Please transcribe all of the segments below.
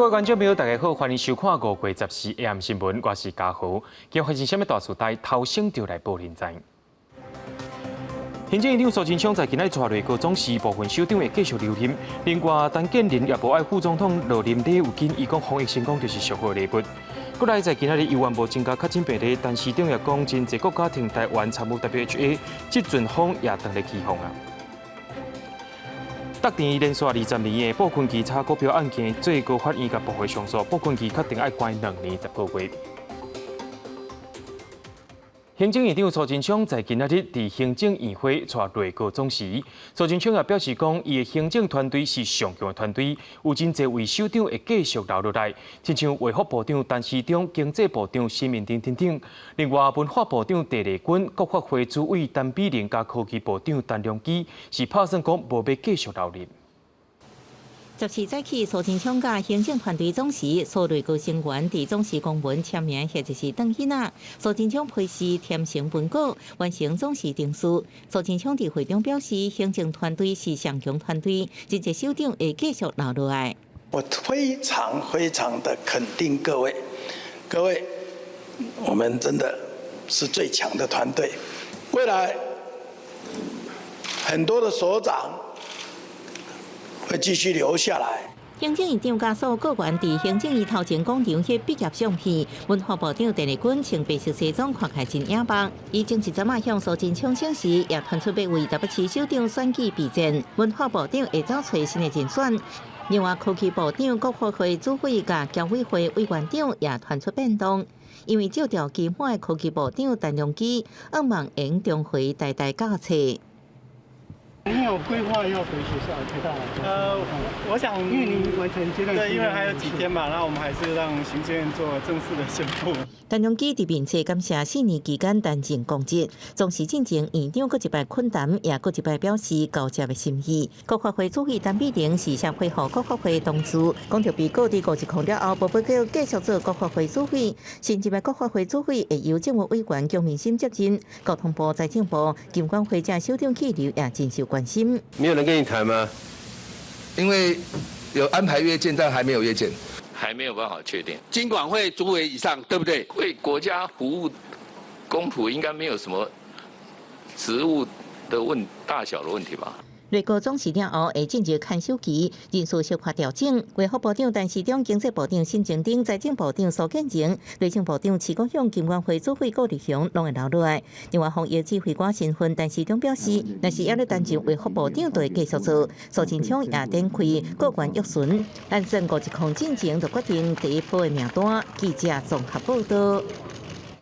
各位觀眾朋友，大家好，歡迎收看5月14 AM 新聞，我是嘉豪。今日發生啥物大事？帶頭先就來報恁知。行政院長蘇貞昌在今仔日帶內閣總辭，部分首長會繼續留任。另外，陳建仁也無愛副總統落任禮有緊，伊講防疫成功就是上好的禮物。閣來在今仔日猶原無增加確診病例，陳時中也講，真濟國家停台灣參與 WHO，這陣風也當咧起風啊。竹田連續20年的布坤基炒股票案件，最高法院共駁回上訴，布坤基確定愛關2年10個月。行政院長蘇貞昌在今仔日佇行政院會帶內閣總辭。蘇貞昌也表示講，伊的行政團隊是上強的團隊，有真濟位首長會繼續留落來，親像衛福部長陳時中、經濟部長施明德等等。另外，文化部長鄭麗君、國發會主委陳美伶佮科技部長陳良基是拍算講無欲繼續留任。 14早起，蘇貞昌佮行政團隊總辭，蘇內閣成員佇總辭公文簽名或者是轉囡仔。蘇貞昌批示填成文稿，完成總辭程序。蘇貞昌佇會中表示，行政團隊是上強團隊，真濟首長會繼續留落來。我非常非常的肯定各位，各位，我們真的是最強的團隊。未來很多的所長會繼續留下來。行政院長佮所有閣員佇行政院頭前廣場翕畢業相片，文化部長鄧麗君穿白色西裝，看起來真野目。伊前一陣仔向蘇貞昌請辭，也傳出欲為台北市首長選舉備戰。文化部長會走揣新的人選。另外，科技部長、國發會主委佮僑委會委員長也傳出變動，因為借調期滿的科技部長陳良基，向望會重回台大教冊。你有規劃要回學校台大？我想，因為你完成階段，對，因為還有幾天嘛，那我們還是讓行政院做正式的宣布。陳良基佇面冊感謝4年期間擔任公職，總辭進前院長閣一擺懇談，也閣一擺表示交接的心意。國發會主委陳美伶是向會予國發會同事，講著被告佇五一空了後，無欲閣繼續做國發會主委。新任的國發會主委會由政務委員姜明心接任。交通部、財政部、金管會這首長去留也真受關心。沒有人跟你談嗎？因為有安排約見，但還沒有約見，還沒有辦法確定。金管會主委以上，對不對？為國家服務公僕應該沒有什麼職務的問大小的問題吧？內閣總辭了後，會進入看守期，人事小可調整。衛福部長陳時中、經濟部長施明德、財政部長蘇建榮、內政部長徐國勇、金管會主委顧立雄攏會留落來。另外，防疫指揮官身份，陳時中表示，若是猶咧擔任衛福部長，就會繼續做。蘇貞昌也展開閣員約詢，按算5月進前就決定第一波的名單。記者綜合報道。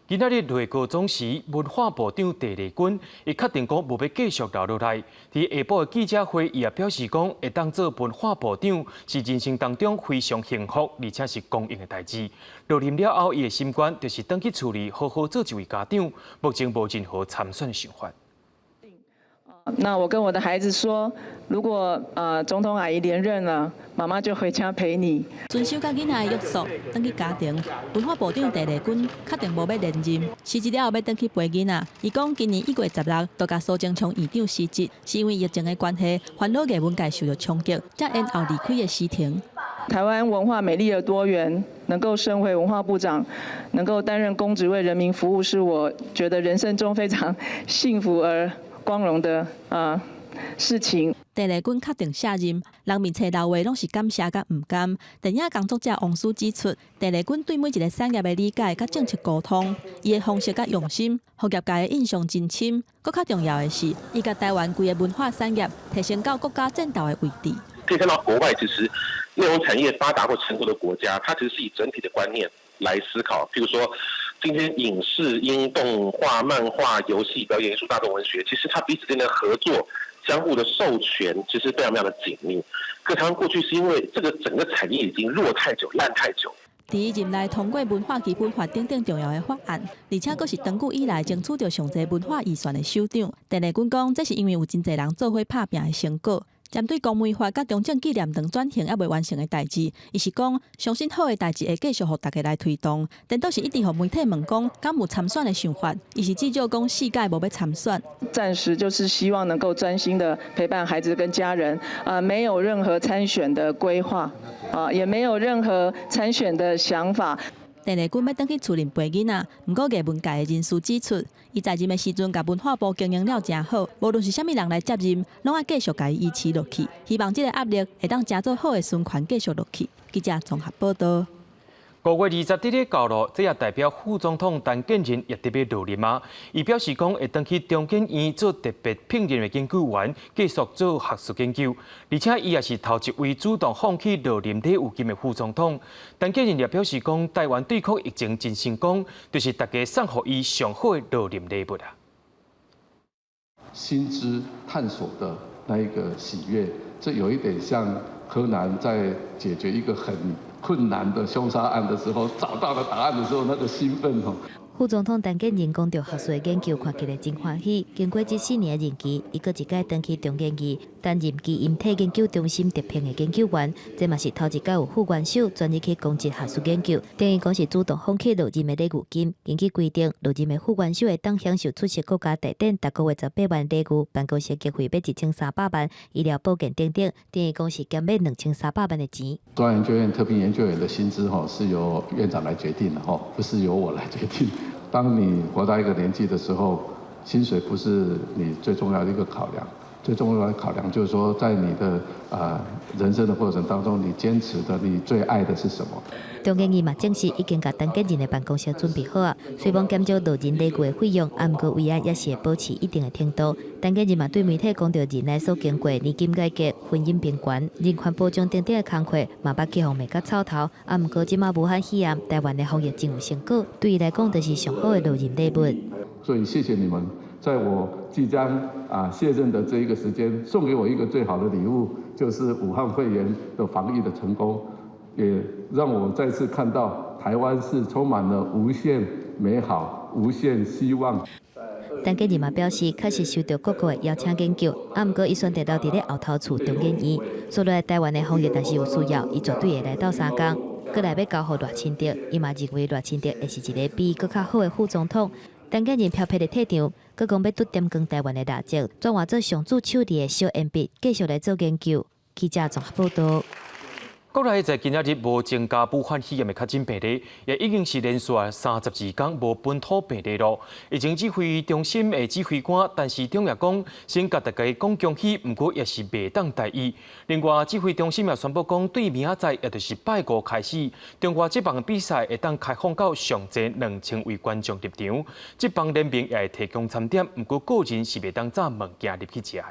今仔日內閣總辭，文化部長鄭麗君伊確定講無欲繼續留落來。佇下晡的記者會，伊也表示講會當做文化部長是人生當中非常幸福，而且是光榮的代誌。落任了後，伊的心願就是轉去厝裡好好做一位家長，目前無任何參選的想法。那我跟我的孩子說，如果總統阿姨連任了，媽媽就回家陪你。遵守佮囡仔的約束，轉去家庭。文化部長鄭麗君確定無欲連任，辭職了後欲轉去陪囡仔。伊講今年1月16就共蘇貞昌院長辭職，是因為疫情的關係，煩惱藝文界受著衝擊，才延後離開的時程。台灣文化美麗而多元，能夠身為文化部長，能夠擔任公職為人民服務，是我覺得人生中非常幸福而光榮的事情。鄭麗君確定卸任，人面冊留話攏是感謝佮毋甘。電影工作者王思指出，鄭麗君對每一個產業的理解佮政策溝通，伊的方式佮用心，予業界的印象真深。閣較重要的是，伊共台灣規个文化產業提升到國家戰鬥的位置。可以看到國外其實內容產業發達或成功的國家，它其實是以整體的觀念來思考。譬如說，今天影視、音、動畫、漫畫、遊戲、表演藝術、大眾文學，其實它彼此間的合作、相互的授權，其實非常非常的緊密。可台灣過去是因為這個整個產業已經弱太久、爛太久。佇伊任內通過文化基本法等等重要的法案，而且閣是長久以來爭取著上濟文化預算的首長。鄭麗君講，這是因為有真濟人做伙拍拚的成果。針對公衛法佮中正紀念堂轉型猶未完成的代誌，伊是講相信好的代誌會繼續予大家來推動。顛倒是一直予媒體問講，敢有參選的想法，伊是至少講四屆無欲參選。暫時就是希望能夠專心的陪伴孩子跟家人，啊，沒有任何參選的規劃，啊，也沒有任何參選的想法。鄭麗君欲轉去厝裡陪囡仔，毋過藝文界的人士指出，伊在任的時陣，共文化部經營了誠好，無論是啥物人來接任，攏愛繼續共伊維持落去。希望這個壓力會當成做好的循環繼續落去。記者綜合報道。 5月20日到咯，這也代表副總統陳建仁也特別落任啊。伊表示講會轉去中研院做特別聘任的研究員，繼續做學術研究。而且伊也是頭一位主動放棄落任禮遇金的副總統。陳建仁也表示講，台灣對抗疫情真成功，就是大家送予伊上好的落任禮物啊。新知探索的那一個喜悅，這有一點像柯南在解決一個很困難的兇殺案的時候，找到了答案的時候，那個興奮哦。副總統陳建仁講著學術研究，看起來真歡喜。經過這4年的任期，伊閣一擺轉去中研院擔任基因體研究中心特聘的研究員，這嘛是頭一擺有副元首轉入去公職學術研究，等於講是主動放棄落任的禮遇金。根據規定，落任的副元首會當享受出席國家大典，逐個月18萬禮遇，辦公室經費欲1300萬，醫療保健等等，等於講是減免2300萬的錢。中央研究院特聘研究員的薪資吼是由院長來決定的吼，不是由我來決定。當你活到一個年紀的時候，薪水不是你最重要的一個考量，最重要的考量就是說，在你的人生的過程當中，你堅持的、你最愛的是什麼？中研院嘛證實已經共陳建仁的辦公室準備好啊，雖罔減少落任禮遇的費用，啊，毋過維安也是會保持一定的程度。陳建仁嘛對媒體講著任內所經過年金改革、婚姻平權、人權保障等等的工課，嘛捌去予罵甲臭頭。啊，毋過這馬武漢肺炎，台灣的防疫真有成果，對伊來講就是上好的落任禮物。所以謝謝你們，在我即將卸任的這一個時間，送給我一個最好的禮物，就是武漢肺炎的防疫的成功，也讓我再次看到台灣是充滿了無限美好、無限希望。陳建仁嘛表示，確實受到各國的邀請研究，啊，毋過伊選擇留佇咧後頭厝中研院。所以台灣的防疫若是有需要，伊絕對會來鬥相共。閣來欲交予賴清德，伊嘛認為賴清德會是一個比伊閣較好的副總統。陳建仁飄飄的退場，閣講欲拄點光台灣的蠟燭，轉換做上主手裡的小鉛筆，繼續來做研究。記者綜合報道。國內在今仔日無增加武漢肺炎的確診病例，也已經是連續32天無本土病例咯。疫情指揮中心的指揮官陳時中也講，先共大家講恭喜，毋過也是袂當大意。另外，指揮中心也宣布講，對明仔載，也就是拜五開始，中華職棒比賽會當開放到上濟2000位觀眾入場。職棒聯盟也會提供餐點，毋過個人是袂當炸物件入去食的。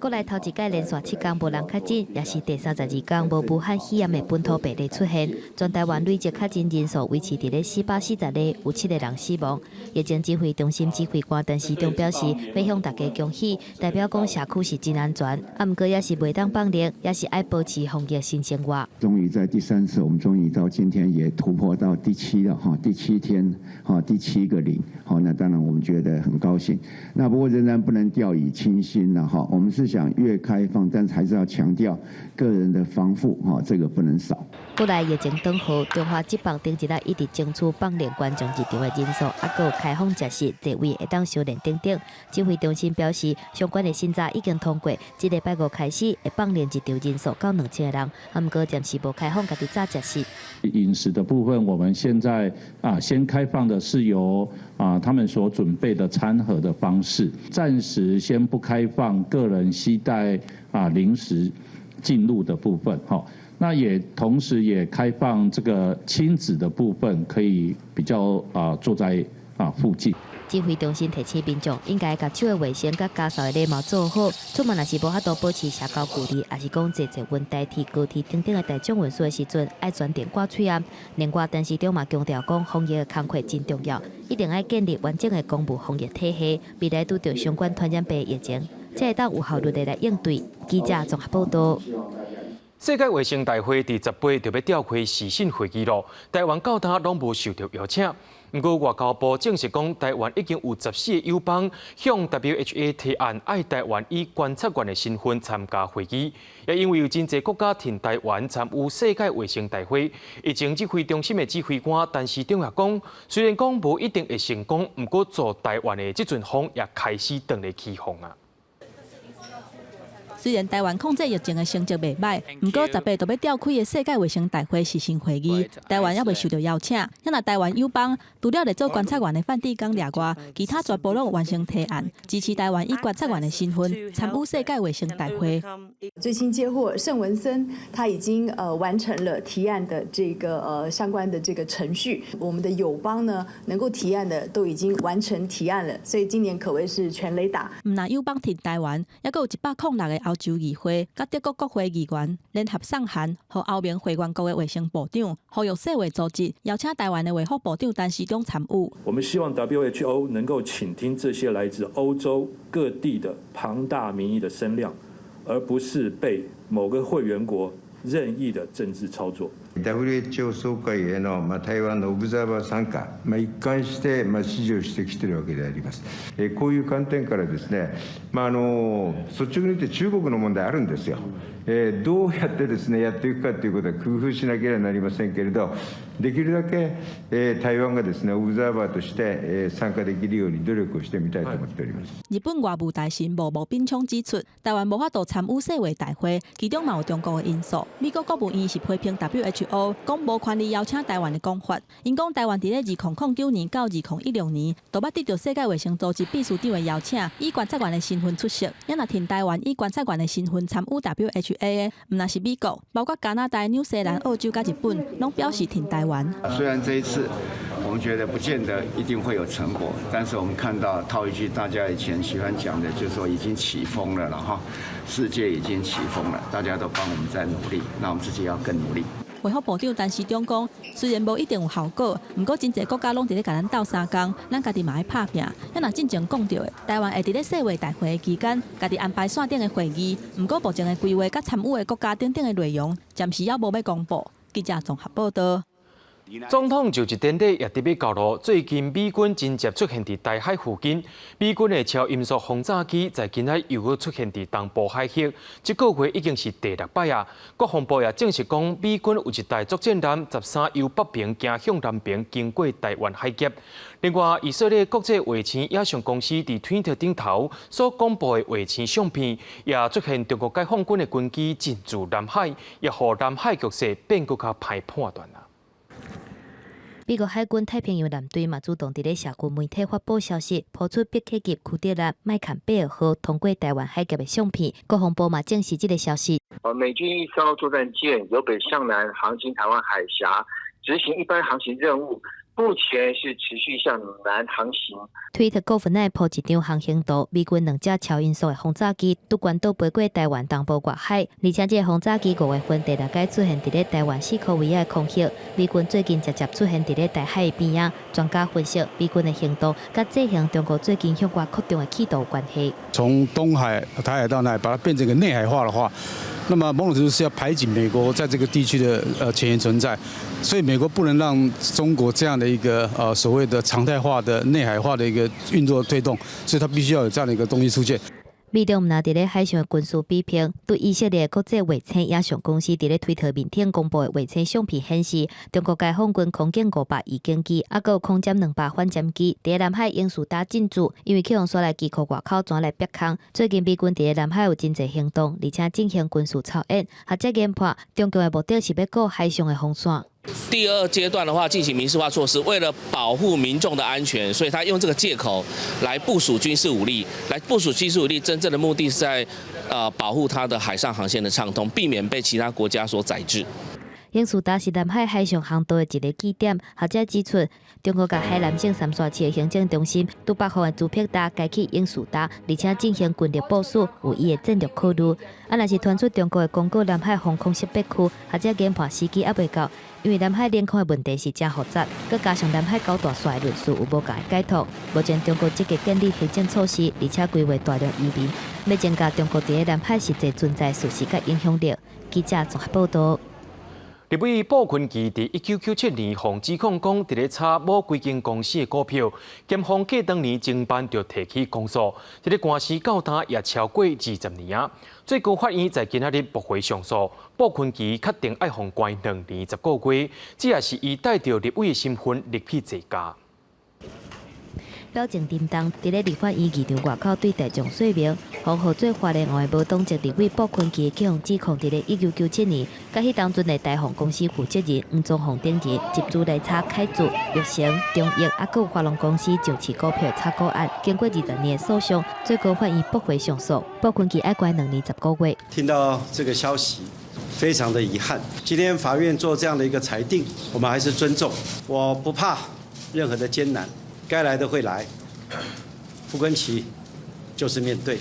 國內頭一擺連續7天無人確診，也是第32天無武漢肺炎的本土病例出現。全台灣累計確診人數維持佇咧442例，有7個人死亡。疫情指揮中心指揮官陳時中表示，欲向大家恭喜，代表講社區是真安全，啊，毋過也是袂當放任，也是愛保持防疫新生活。終於在第三次，我們終於到今天也突破到第七了哈，第七天哈，第七個零，好，那當然我們覺得很高興。那不過仍然不能掉以輕心了哈，我們是想越開放，但是還是要強調個人的防護哈，這個不能少。國內疫情當好，中華職棒頂一日一直爭取放任觀眾入場的人數，猶閣有開放食肆座位會當相連等等。指揮中心表示，相關的審查已經通過，這禮拜五開始會放任入場人數到2000個人，啊，毋過暫時無開放家己炸食肆。飲食的部分，我們現在先開放的是由他們所準備的餐盒的方式，暫時先不開放個人攜帶零食進入的部分，哈。那也同時也開放這個親子的部分，可以比較坐在附近。指揮中心提醒民眾，應該共手的衛生佮家嫂的禮貌做好。出門若是無法度保持社交距離，抑是講坐捷運、台鐵、高鐵等等的大眾運輸的時陣，愛全程掛喙罨。另外，陳時中嘛強調講，防疫的工課真重要，一定愛建立完整的公務防疫體系，未來拄著相關傳染病疫情，才會當有效率的來應對。記者綜合報道。世界衛生大會佇10八就欲召開視訊會議囉，台灣到今攏無受著邀請。毋過外交部證實講，台灣已經有14個友邦向 WHA 提案，愛台灣以觀察員的身份參加會議。也因為有真濟國家挺台灣參與世界衛生大會，疫情指揮中心的指揮官陳時中也講，雖然講無一定會成功，毋過做台灣的這陣風也開始轉咧起風啊。雖然台灣控制疫情的成績袂䆀，毋過10八就欲召開的世界衛生大會視訊會議，台灣猶未受著邀請。若台灣友邦除了來做觀察員的梵蒂岡掠外，其他全部攏完成提案，支持台灣以觀察員的身份參與世界衛生大會。最新接獲聖文森，他已經完成了提案的這個相關的這個程序。我們的友邦呢，能夠提案的都已經完成提案了，所以今年可謂是全壘打。毋但友邦挺台灣，猶閣有106個歐洲議會、佮德國國會議員聯合送函，予歐盟會員國的衛生部長，呼籲世衛組織邀請台灣的衛福部長陳時中參與。我們希望 WHO 能夠傾聽這些來自歐洲各地的龐大民意的聲量，而不是被某個會員國任意的政治操作。 WHO 総會への台灣のオブザーバー参加、一貫して支持をしてきているわけであります。こういう観点からですね、率直に言って中国の問題あるんですよ。どうやってですねやっていくかということは工夫しなければなりませんけれど、できるだけ台灣がですねオブザーバーとして参加できるように努力をしてみたいと思っております。日本外務大臣茂木敏充指出，台灣無法度參與世衛大會，其中嘛有中國的因素。美國國務院是批評 WHO 講無權利邀請台灣的講法。𪜶講台灣佇咧2009年到2016年，都捌得著世界衛生組織秘書長的邀請，以觀察員的身份出席。若挺台灣以觀察員的身份參與 WHA 的，毋但是美國，包括加拿大、紐西蘭、澳洲佮日本，攏表示挺台灣。雖然這一次我們覺得不見得一定會有成果，但是我們看到套一句大家以前喜歡講的，就是說已經起風了了哈，世界已經起風了，大家都幫我們在努力，那我們自己要更努力。衛福部長陳時中講，雖然無一定有效果，毋過真濟國家攏佇咧共咱鬥相共，咱家己嘛愛拍拚。若進前講著的，台灣會佇咧世衛大會期間，家己安排線頂的會議，毋過目前的規劃佮參與的國家等等的內容，暫時猶無欲公布。記者綜合報道。總統就職典禮也特別交代，最近美軍真濟出現佇台海附近，美軍的超音速轟炸機在今仔又閣出現佇東部海域，這個月已經是第六擺啊。國防部也證實講，美軍有一台作戰艦13由北爿行向南爿，經過台灣海峽。另外，以色列國際衛星影像公司佇推特頂頭所公布的衛星相片，也出現中國解放軍的軍機進駐南海，也予南海局勢變閣較歹判斷啊。美國海軍太平洋艦隊嘛主動佇咧社群媒體發布消息，拋出別克級驅逐艦麥坎貝爾號通過台灣海峽的相片。國防部嘛證實這个消息。美軍一艘作戰艦由北向南航經台灣海峽，執行一般航行任務。目前是持續向南航行。推特股份內鋪一張航行圖，美軍兩架超音速的轟炸機拄關島飛過台灣東部外海，而且這个轟炸機5月份第六擺出現佇咧台灣四箍圍仔的空域。美軍最近捷捷出現佇咧台海邊仔，專家分析，美軍的行動佮制衡中國最近向外擴張的企圖有關係。從東海、台海到南海，把它變成一個內海化的話，那麼某種程度是要排擠美國在這個地區的前沿存在，所以美國不能讓中國這樣的一個所謂的常態化的內海化的一個運作推動，所以它必須要有這樣的一個東西出現。美中毋但佇咧海上的軍事比拼，對以色列國際衛星影像公司佇咧推特面頂公布的衛星相片顯示，中國解放軍空警500預警機，猶閣有空殲200反潛機，佇咧南海英仕達進駐，因為去予徙來機庫外口轉來逼空。最近美軍佇咧南海有真濟行動，而且進行軍事操演。學者研判，中共的目的是欲顧海上的防線。第二階段的話，進行民事化措施，為了保護民眾的安全，所以他用這個借口來部署軍事武力，來部署軍事武力，真正的目的是在保護他的海上航線的暢通，避免被其他國家所宰制。英士達是南海海上航道的一个據點。學者指出，中國共海南省三沙市的行政中心拄北方的朱碧達改去英士達，而且進行軍力部署，有伊的戰略考慮。啊，若是傳出中國會公告南海防空識別區，學者研判時機猶未到，因為南海領空的問題是誠複雜，閣加上南海九大線的論述有無仝的解脫。目前中國積極建立行政措施，而且規劃大量移民，欲增加中國佇南海實際存在事實佮影響力。記者綜合報道。立委傅崐萁佇1997年，予指控講佇咧炒某幾間公司的股票，檢方過當年偵辦就提起公訴，這个官司到今也超過20年啊。最高法院在今仔日駁回上訴，傅崐萁確定愛予關2年10個月，這也是伊帶著立委的身份入去坐監。表情沉重，佇咧立法院議場外口對大眾說明，予號做花蓮王的無黨籍立委傅崐萁去予指控，佇咧1997年，佮彼當陣的台鴻公司負責人黃宗鳳等人集資來炒凱智、玉成、中益，啊，閣有華隆公司上市股票炒股案，經過20年的訴訟，最高法院駁回上訴，傅崐萁愛關2年10個月。聽到這個消息，非常的遺憾。今天法院做這樣的一個裁定，我們還是尊重。我不怕任何的艱難。該來的會來，傅崐萁就是面對。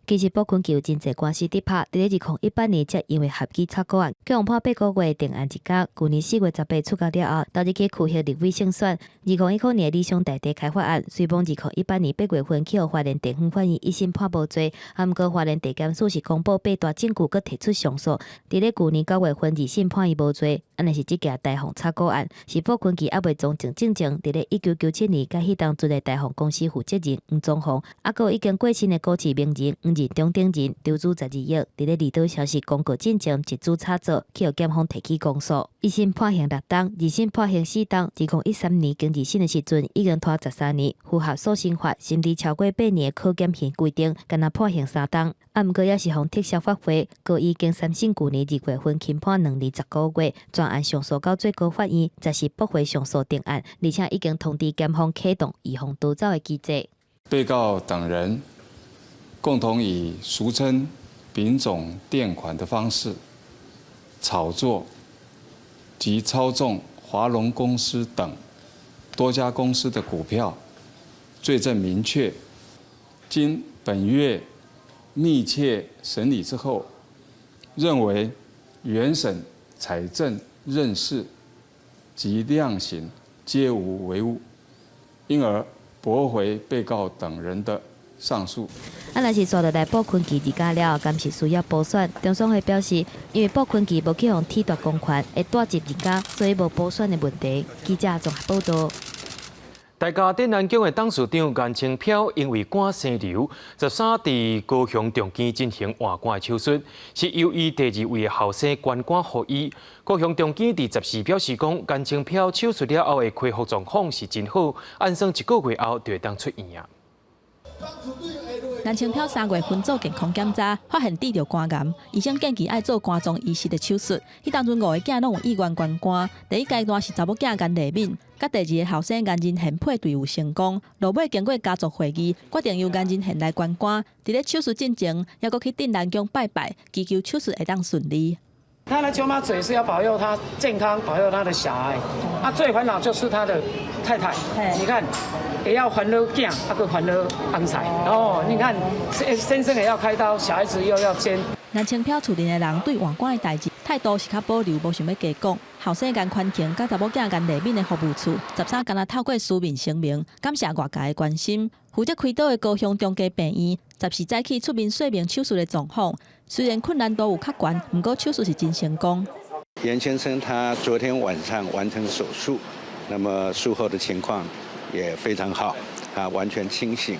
其實傅崐萁有真濟官司佇拍，佇咧2018年才因為合舉炒股案，予判8個月定案一監。舊年4月18出獄了後，投入去區域立委勝選。2019年理想大地開發案，雖罔2018年8月份去予花蓮地方法院一審判無罪，啊，毋過花蓮地檢署是公布八大證據，閣提出上訴。佇咧舊年9月份二審判伊無罪，啊若是這件台鴻炒股案，是傅崐萁猶未從政進前，佇咧1997年，佮彼當陣的台鴻公司負責人黃宗鳳，啊，閣有已經過身的股市名人黃仁忠等人，籌資12億，佇咧離島消息公告進前，集資炒作，去予檢方提起公訴。一審判刑6冬，二審判刑4冬。2013年經二審的時陣，已經拖13年，符合訴刑法審理超過8年的可減刑規定，干焦判刑3冬。啊，毋過也是予撤銷發回，高院經三審舊年2月份輕判2年10個月，全案上訴到最高法院，則是駁回上訴定案，而且已經通知檢方啟動預防逃走的機制。被告等人共同以俗稱丙種墊款的方式炒作及操縱華隆公司等多家公司的股票，罪證明確。經本院密切審理之後，認為原審採證認識及量刑皆無違誤，因而駁回被告等人的上訴。啊，若是紲落來傅崐萁離家了後，敢是需要補選？中選會表示，因為傅崐萁無去予褫奪公權，會帶入離家，所以無補選的問題。記者綜合報道。大家鎮瀾宮的董事長顏清標因為肝生瘤，13佇高雄長庚進行換肝的手術，是由伊第二位後生捐肝予伊。高雄長庚佇14表示講，顏清標手術了後的恢復狀況是真好，按算一個月後就會當出院啊。顏清標3月份做健康檢查，發現得著肝癌，醫生建議愛做肝臟移植的手術。彼當陣五个囝攏有意願捐肝，第一階段是查某囝顏麗敏，佮第二个後生顏仁賢配對有成功。落尾經過家族會議，決定由顏仁賢來捐肝。佇咧手術進前，猶閣去鎮瀾宮拜拜，祈求手術會當順利。他來舅媽嘴是要保佑他健康，保佑他的小孩。啊，最煩惱就是他的太太。你看，也要煩惱囝，啊閣煩惱翁婿。哦，你看，先生也要開刀，小孩子又要捐。顏清標厝裡的人對換肝的代誌態度是較保留，無想欲加講。後生顏寬恒佮查某囝顏麗敏的服務處，13敢若透過書面聲明，感謝外界的關心。負責開刀的高雄長庚病院，14早起出面說明手術的狀況。雖然困難度有較懸，毋過手術是真成功。顏先生他昨天晚上完成手術，那麼術後的情況也非常好，啊，完全清醒。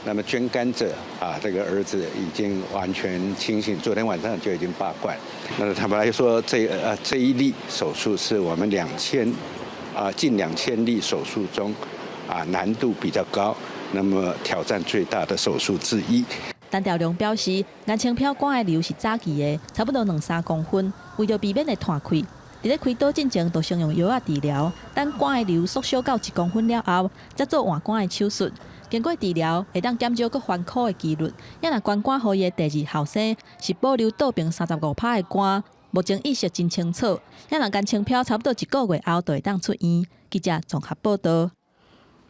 那麼捐肝者啊，這個兒子已經完全清醒，昨天晚上就已經拔管。那坦白來說，這一例手術是我們近2000例手術中啊難度比較高，那麼挑戰最大的手術之一。陳調良表示，顏清標肝的瘤是早期的，差不多兩三公分，為著避免會斷開，佇咧開刀進前，就先用藥仔治療，等肝的瘤縮小到1公分了後，才做換肝的手術。經過治療，會當減少閣翻箍的幾率。也若捐肝予伊的第二後生，是保留倒爿35%的肝，目前意識真清楚，遐人干清飄差不多一個月後就會當出院。記者綜合報道。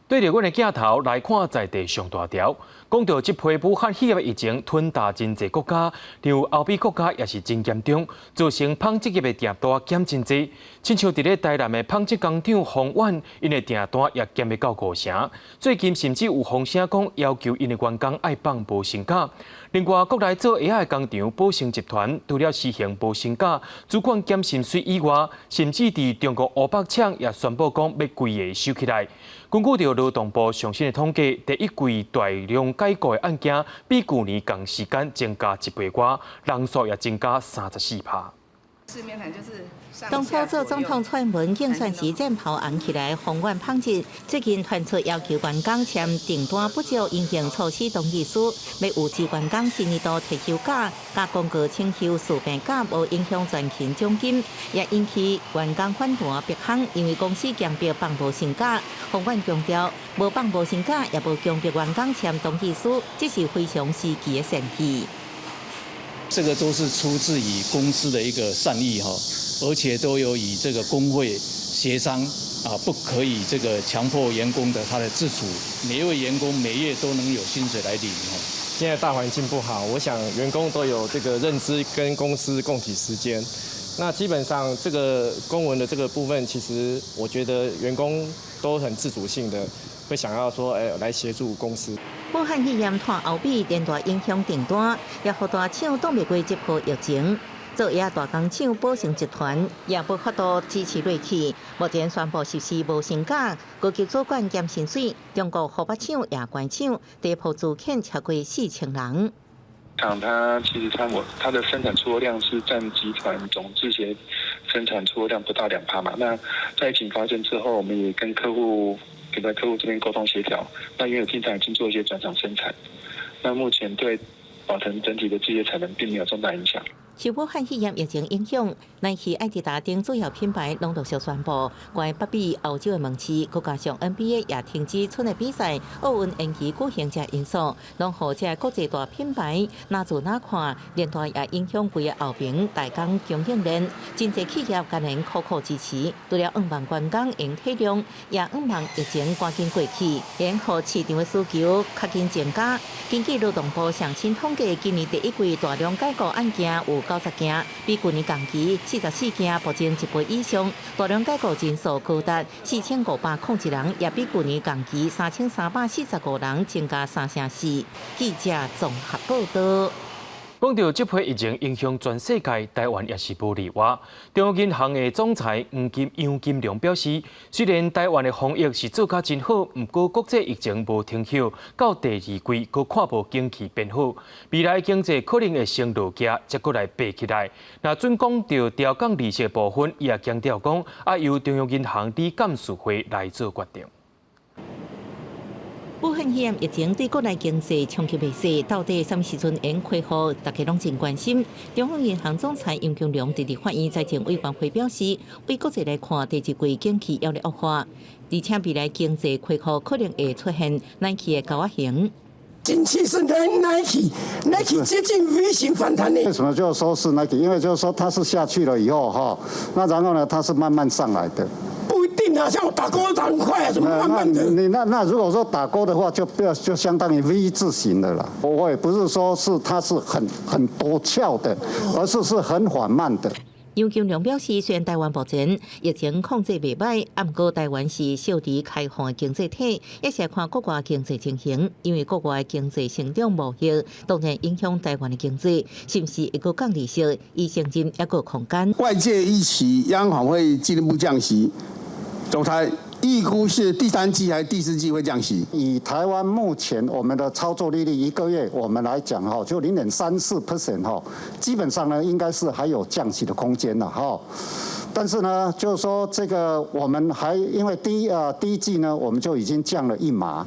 對著阮的鏡頭來看，在地上大條，講到這批武漢肺炎疫情吞噬真濟國家，像歐美國家也是真嚴重，造成紡織業的訂單減真濟。親像佇咧台南的紡織工廠宏遠，𪜶的訂單也減欲到五成。最近甚至有風聲講要求𪜶的員工愛放無薪假。另外，國內做鞋仔的工廠寶成集團，除了實行無薪假、主管減薪水以外，甚至佇中國湖北廠也宣布講欲規个收起來。根據著勞動部上新的統計，第一季大量解雇的案件比舊年仝時間增加一倍外，人數也增加34%。當初做總統蔡英文競選時，箭頭紅起來，宏遠紡織最近傳出要求員工簽訂單不足因應措施同意書，欲有志員工四年度提休假，佮公告請休事病假，無影響全勤獎金，也引起員工反彈逼空，因為公司強迫放無薪假。宏遠強調，無放無薪假，也無強迫員工簽同意書，這是非常時期的善意。這個都是出自於公司的一個善意哈，而且都有與這個工會協商啊，不可以這個強迫員工的他的自主，每一位員工每月都能有薪水來領哈。現在大環境不好，我想員工都有這個認知跟公司共體時艱。那基本上這個公文的這個部分，其實我覺得員工都很自主性的會想要說，哎，來協助公司。武漢肺炎拖後尾，連帶影響訂單，也予大廠擋袂過這波疫情。做鞋大工廠寶成集團也無法度支持落去，目前宣布實施無薪假，高級主管減薪水。中國湖北廠也關廠，第波資遣超過4000人。廠它其實它我它的生產出貨量是佔集團總製鞋生產出貨量不到2%嘛。那在疫情發生之後，我們也跟客戶。給在客戶這邊溝通協調，那原有訂單已經做一些轉廠生產，那目前對寶成整體的製鞋產能並沒有重大影響。受武漢肺炎疫情影響，耐克、愛迪達等主要品牌攏陸續宣布關北美、歐洲的門市，閣加上 NBA 也停止春的比賽，奧運延期舉行這因素，攏予這國際大品牌哪做哪看，連帶也影響規个後爿代工供應鏈。真濟企業艱難苦苦支持，除了向望員工會體諒，也向望疫情趕緊過去，然後市場的需求較緊增加。根據勞動部上新統計，今年第一季大量解雇案件有90件，比舊年同期44件，暴增一倍以上。大量解雇人數高達4501人，也比舊年同期3345人增加3成4。記者綜合報道。講到這波疫情影響全世界，台灣也是無例外。中央銀行的總裁楊金龍表示，雖然台灣的防疫是做甲真好，毋過國際疫情無停歇，到第二季閣看無景氣變好，未來經濟可能會先落行，才閣來爬起來。若準講到調降利息的部分，伊也強調講，愛由中央銀行理監事會來做決定。武漢肺炎疫情對國內經濟衝擊袂細，到底啥物時陣會恢復？大家攏真關心。中央銀行總裁楊金龍佇立法院財政委員會表示，對國際來看，第二季景氣猶咧惡化，而且未來經濟恢復可能會出現 Nike 的狗仔型。景氣是 Nike，Nike 接近 V 型反彈的。為什麼就說是 Nike？因為就是說它是下去了以後哈，那然後呢，它是慢慢上來的。不一定啊，像我打勾打很快啊，怎麼慢慢的？你那如果說打勾的話，就不要就相當於 V 字形的了。我也不是說是它是很陡峭的，而是很緩慢的。楊金龍表示，雖然台灣目前疫情控制袂䆀，毋過台灣是相對開放的經濟體，也是看國外經濟情形，因為國外經濟成長模式當然影響台灣的經濟，是毋是會閣降利息，伊承認猶閣有空間。外界預期央行會進一步降息，總裁預估是第三季還是第四季會降息？以台灣目前我們的操作利率一個月，我們來講哈，就0.34% 哈，基本上呢應該是還有降息的空間了哈。但是呢，就是說這個我們還因為第一季呢，我們就已經降了一碼，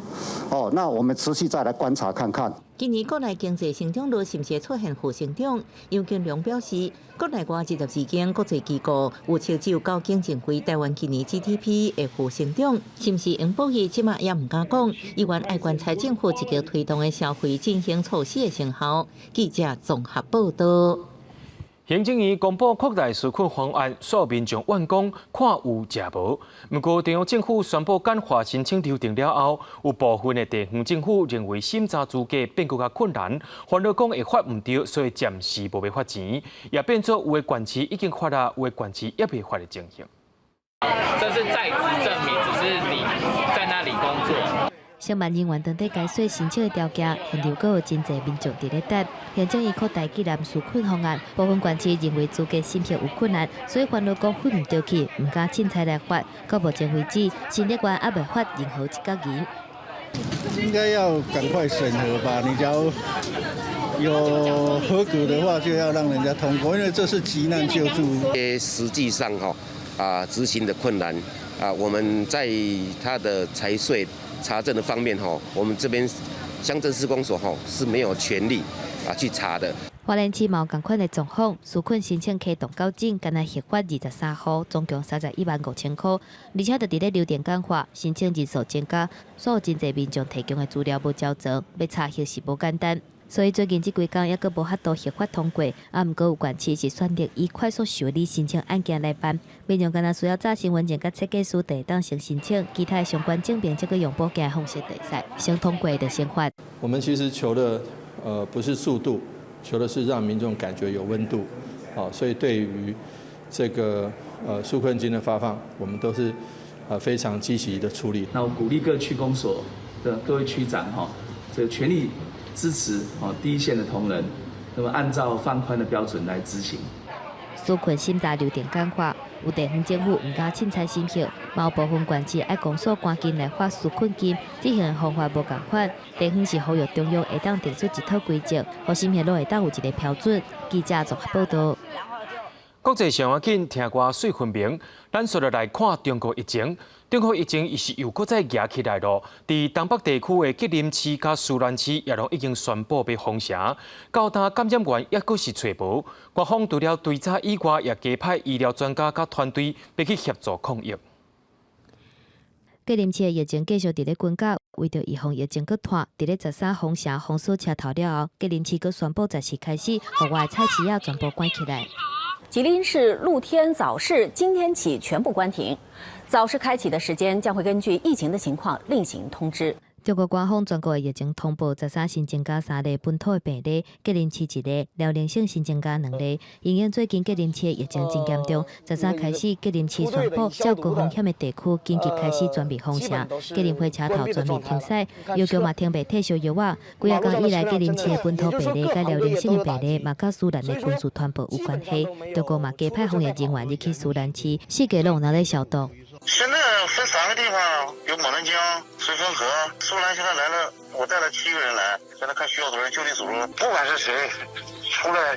哦，那我們持續再來觀察看看。今年國內經濟成長率是毋是會出現負成長？楊金龍表示，國內外22間國際機構預測只有九間認為台灣今年 GDP 會負成長，是毋是會保去？這馬也毋敢講。依然愛觀察政府積極推動的消費振興措施的成效。記者綜合報道。行政院公布擴大紓困方案，所有民眾怨講看有食無。毋過中央政府宣布簡化申請流程了後，有部分的地方政府認為審查資格變閣較困難，煩惱講會發毋著，所以暫時無欲發錢，也變做有的縣市已經發啊，有的縣市猶未發的情形。這是在職證明，只是你在那裡工作。上萬人員當地解說申請的條件，現場閣有真濟民眾佇咧等。行政院擴大吉南紓困方案，部分縣市認為資格審核有困難，所以煩惱講發毋著去，毋敢凊彩來發。到目前為止，新立縣猶未發任何一角銀。應該要趕快審核吧？你只要有合格的話，就要讓人家通過，因為這是急難救助。實際上哈啊，執行的困難啊，我們在他的財稅查證的方面哈，我們這邊鄉鎮市公所哈是沒有權力啊去查的。花蓮市嘛有仝款的狀況，紓困申請啟動到今，干焦核發23戶，總共31萬5千塊，而且就佇咧流程簡化，申請人數增加，所有真濟民眾提供的資料無齊全，欲查核是無簡單。所以最近這幾工猶閣無法度核發通過，啊，毋過有縣市是選擇以快速受理申請案件來辦，民眾干焦需要查身份證佮設計師就會當先申請，其他的相關證明則閣用補件的方式會使，先通過就先發。我們其實求的，不是速度，求的是讓民眾感覺有溫度，所以對於這個紓困金的發放，我們都是非常積極的處理。那我鼓勵各區公所的各位區長哈，這個全力支持第一線的同仁，那麼按照放寬的標準來執行。紓困審查流程簡化，有地方政府毋敢凊彩審核，嘛有部分縣市愛公所趕緊來發紓困金，執行的方法無仝款。地方是呼籲中央會當定出一套規則，予審核攏會當有一個標準。記者綜合報導。國際上要緊聽歌媠分明，咱紲落來看中國疫情。中國疫情伊是又閣再夯起來囉。佇東北地區的吉林市佮舒蘭市也攏已經宣布欲封城，到今感染源猶閣是揣無。官方除了追查以外，也加派醫療專家佮團隊欲去協助抗疫。吉林市的疫情繼續佇咧滾絞，為著預防疫情閣湠，佇咧13封城封鎖車頭了後，吉林市閣宣布14開始，戶外菜市仔全部關起來。吉林市露天早市今天起全部關停，早市開啟的時間將會根據疫情的情況另行通知。中國官方全國的疫情通報13新增加三例本土的病例，吉林市一例，遼寧省新增加兩例。因應最近吉林市的疫情真嚴重，13開始吉林市宣布較高風險的地區緊急開始全面封城，吉林火車頭全面停駛，藥局嘛停賣退燒藥仔。幾仔工以來，吉林市的本土病例佮遼寧省的病例嘛，佮舒蘭的軍事傳播有關係。中國嘛加派防疫人員入去舒蘭市，四界攏有人咧消毒。現在分三個地方，有牡丹江、綏封河、舒蘭。現在來了，我帶了7個人來，現在看需要多少人，就地組織。不管是誰，出來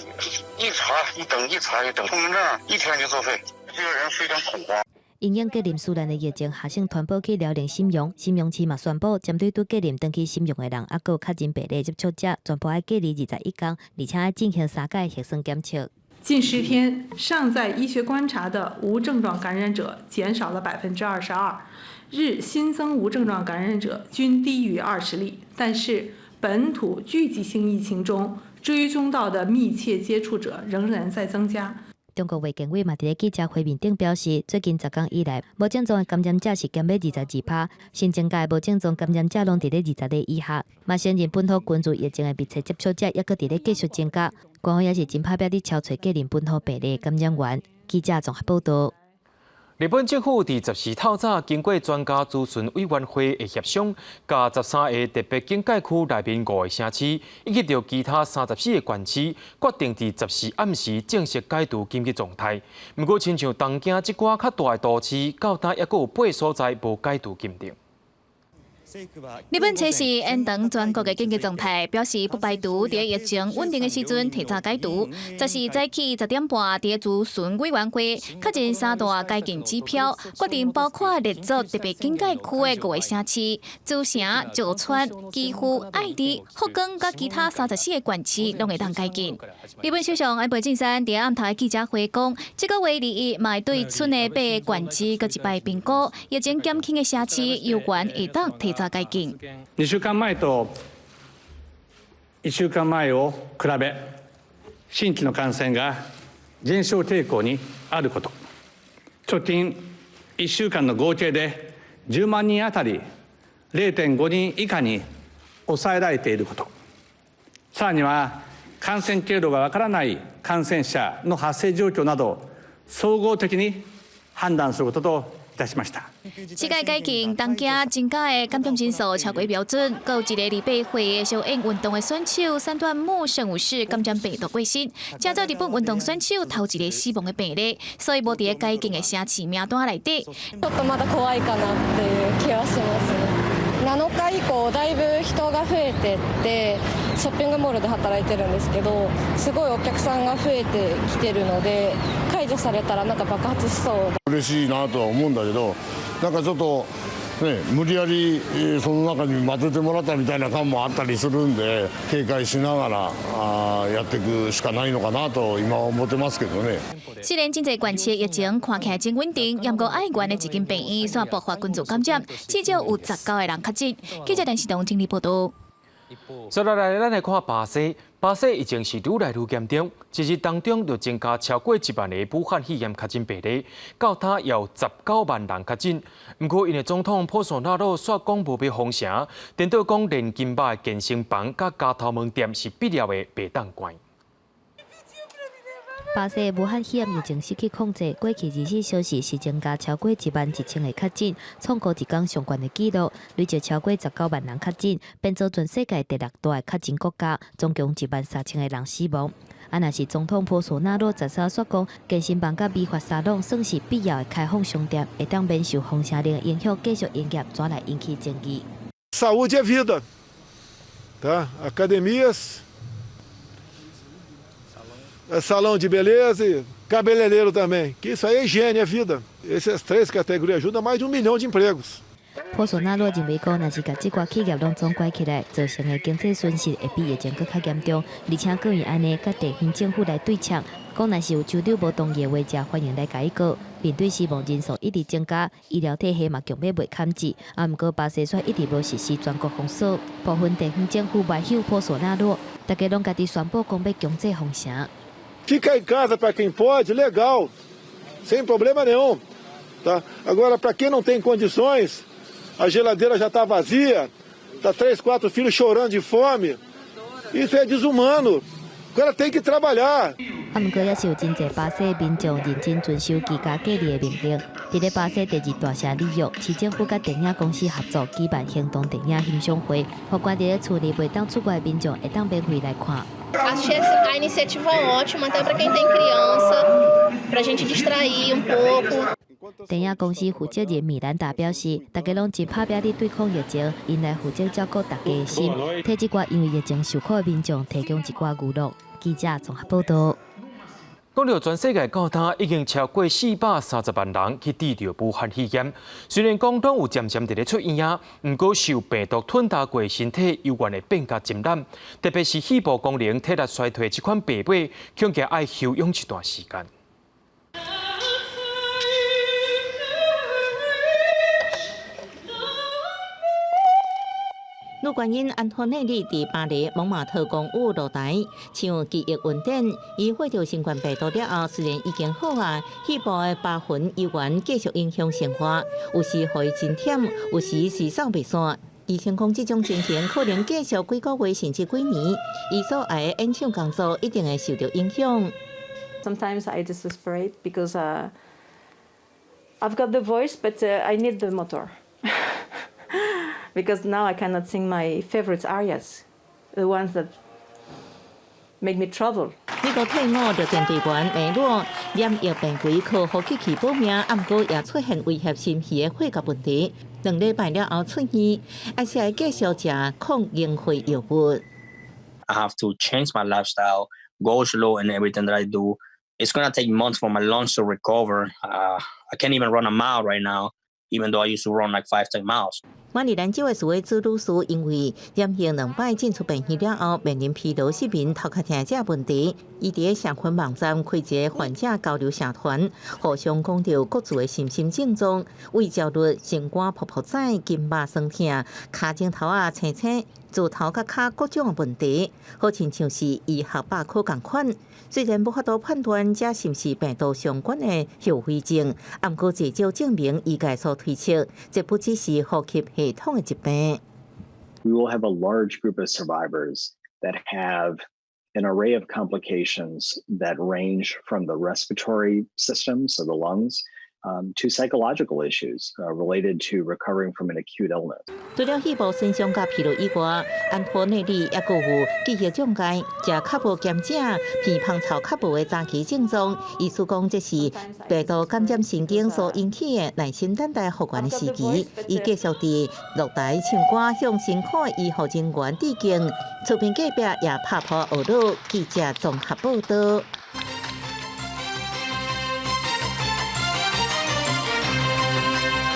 一查一等，一查一等，通行證一天就作廢，這個人非常恐慌。因應吉林舒蘭的疫情下省傳播去遼寧瀋陽，瀋陽市嘛宣布，針對佇吉林轉去瀋陽的人，猶閣有確認病例接觸者，全部愛隔離21天，而且愛進行三擺核酸檢測。近10天，尚在醫學觀察的無症狀感染者減少了22%，日新增無症狀感染者均低於20例。但是，本土聚集性疫情中追蹤到的密切接觸者仍然在增加。中國衛健委嘛佇咧記者會面頂表示，最近10天以來，無症狀的感染者是減欲22%，新增加的無症狀感染者攏佇咧20例以下。嘛承認本土群聚疫情的密切接觸者猶閣佇咧繼續增加。官方也是真拍拚佇搜揣吉林本土病例感染源。記者綜合報導。日本政府佇14透早經過專家諮詢委員會的協商，共13個特別警戒區內面五個城市，以及著其他34個縣市，決定佇14暗時正式解除緊急狀態。毋過，親像東京這寡較大的都市，到今猶閣有八个所在無解除禁令。日本測試延長全國的緊急狀態，表示不排除佇疫情穩定的時陣提早解除。14早起10點半，佇諮詢委員會確認三大解禁指標，決定包括列做特別警戒區的五個城市：茨城、石川、岐阜、愛知、福岡佮其他34個縣市，攏會當解禁。日本首相安倍晉三佇暗頭的記者會講，這個月21嘛會對賰的八個縣市閣一擺評估，疫情減輕的城市有權會當提早解禁。 2週間前と1週間前を比べ、新規の感染が減少傾向にあること。直近1週間の合計で10萬人あたり0.5人以下に抑えられていること。さらには感染経路がわからない感染者の発生状況など総合的に判斷することといたしました。世界解禁，東京增加的感染人數超過標準，閣有一個28歲的小英運動的選手三段木勝武士感染病毒過身，這做日本運動選手頭一个死亡的病例，所以無佇咧解禁的城市名單內底。ちょっとまだ怖いかなっていう気はしますね。7日以降だいぶ人が増えてって、ショッピングモールで働いてるんですけど、すごいお客さんが増えてきてるので、解除されたらなんか爆発しそう。嬉しいなとは思うんだけど、なんかちょっとね、無理やりその中に混ぜてもらったみたいな感もあったりするんで、警戒しながらやっていくしかないのかなと今は思ってますけどね。雖然真濟縣市疫情看起來真穩定，毋過愛媛的一間病院煞爆發群組感染，至少有19個人確診。記者電視台整理報道。接落來，咱來看巴西。巴西疫情是愈來愈嚴重，一日當中就增加超過1萬個武漢肺炎確診病例，到今有19萬人確診。毋過，𪜶的總統波索納羅煞講無欲封城，顛倒講練金肉的健身房佮絞頭毛店是必要的，袂當關。巴西武漢肺炎疫情失去控制，過去24小時是增加超過1萬1千个確診，創過一工上懸的紀錄，累計超過19萬人確診，變做全世界第六大的確診國家，總共1萬3千个人死亡。啊，若是總統波索納羅13煞講，健身房佮美髮沙龍算是必要的開放商店，會當免受封城令影響，繼續營業，轉來引起爭議。 Saúde é vida, tá? Academias, salão de beleza e cabeleireiro também. Que isso aí é higiene, é vida. Essas três categorias ajudam mais de 1 milhão de empregos. 波索納羅認為講，若是共這寡企業攏總關起來，造成的經濟損失會比疫情閣較嚴重。而且閣會按呢，佮地方政府來對嗆，講若是有州長無同意的話，才歡迎來共伊告。面對死亡人數一直增加，醫療體系嘛強欲袂堪治。啊，毋過巴西卻一直無實施全國封鎖，部分地方政府埋向波索納羅，大家攏家己宣布講欲強制封城。 Fica em casa para quem pode, legal, sem problema nenhum, tá? Agora, para quem não tem condições, a geladeira já está vazia, tá três, quatro filhos chorando de fome, isso é desumano. O cara tem que trabalhar. 啊，毋過也是有真濟巴西民眾認真遵守居家隔離的命令。佇咧巴西第二大城里約，市政府佮電影公司合作舉辦行動電影欣賞會，予關佇咧厝裡袂當出外的民眾會當免費來看。 Achei a iniciativa ótima, até para quem tem criança, para a gente distrair um pouco. 電影公司負責人米蘭達表示，大家攏真拍拚佇對抗疫情，𪜶來負責照顧大家的心，替這寡因為疫情受苦的民眾提供一寡娛樂。記者綜合報道。講到全世界到今已經超過430萬人去得著武漢肺炎。雖然講攏有漸漸佇咧出院啊，毋過受病毒吞噬過身體猶原會變甲真懶，特別是肺部功能體力衰退這款病尾，恐驚愛休養一段時間。女高音安托內利佇巴黎蒙馬特公寓露台唱記憶恩典，伊患著新冠病毒了後，雖然已經好啊，肺部的疤痕猶原繼續影響生活，有時予伊真忝，有時是嗽袂散。醫生講，這種情形可能繼續幾個月甚至幾年，伊所愛的演唱工作一定會受著影響。 Sometimes I desperate because I've got the voice, but I need the motor. Because now I cannot sing my favorite arias, the ones that make me travel. 美國退伍陸戰隊員梅洛染疫病危，靠呼吸器保命，毋過也出現威脅心肺的血壓問題。2禮拜了後出院，還是愛繼續食抗凝血藥物。 I have to change my lifestyle, go slow in everything that I do. It's gonna take months for my lungs to recover. I can't even run a mile right now, even though I used to run like 5, 10 miles. 馬里蘭州的示威者女士因為染疫兩擺進出病院了後，面臨疲勞失眠、頭殼疼這問題。伊佇社群網站開一個患者交流社團，互相講著各自的心身症狀，胃焦慮、心肝噗噗指、筋肉酸痛、跤蹛頭仔青青、指頭佮跤各種的問題，好親像是醫學百科仝款。雖然無法度判斷這是毋是病毒相關的後遺症，毋過至少證明醫界所推測，這不只是呼吸系統的疾病。 We will have a large group of survivors that have an array of complications that range from the respiratory system, so the lungs, to psychological issues related to recovering from an acute illness. 除了肺部損傷佮疲勞以外，安托內利猶閣有記憶障礙、食較無鹹食、鼻芳臭較無的早期症狀。醫師講，這是病毒感染神經所引起的耐心等待復原的時期。伊繼續佇落台唱歌，向辛苦的醫護人員致敬。厝邊隔壁也拍破惡魯，記者綜合報道。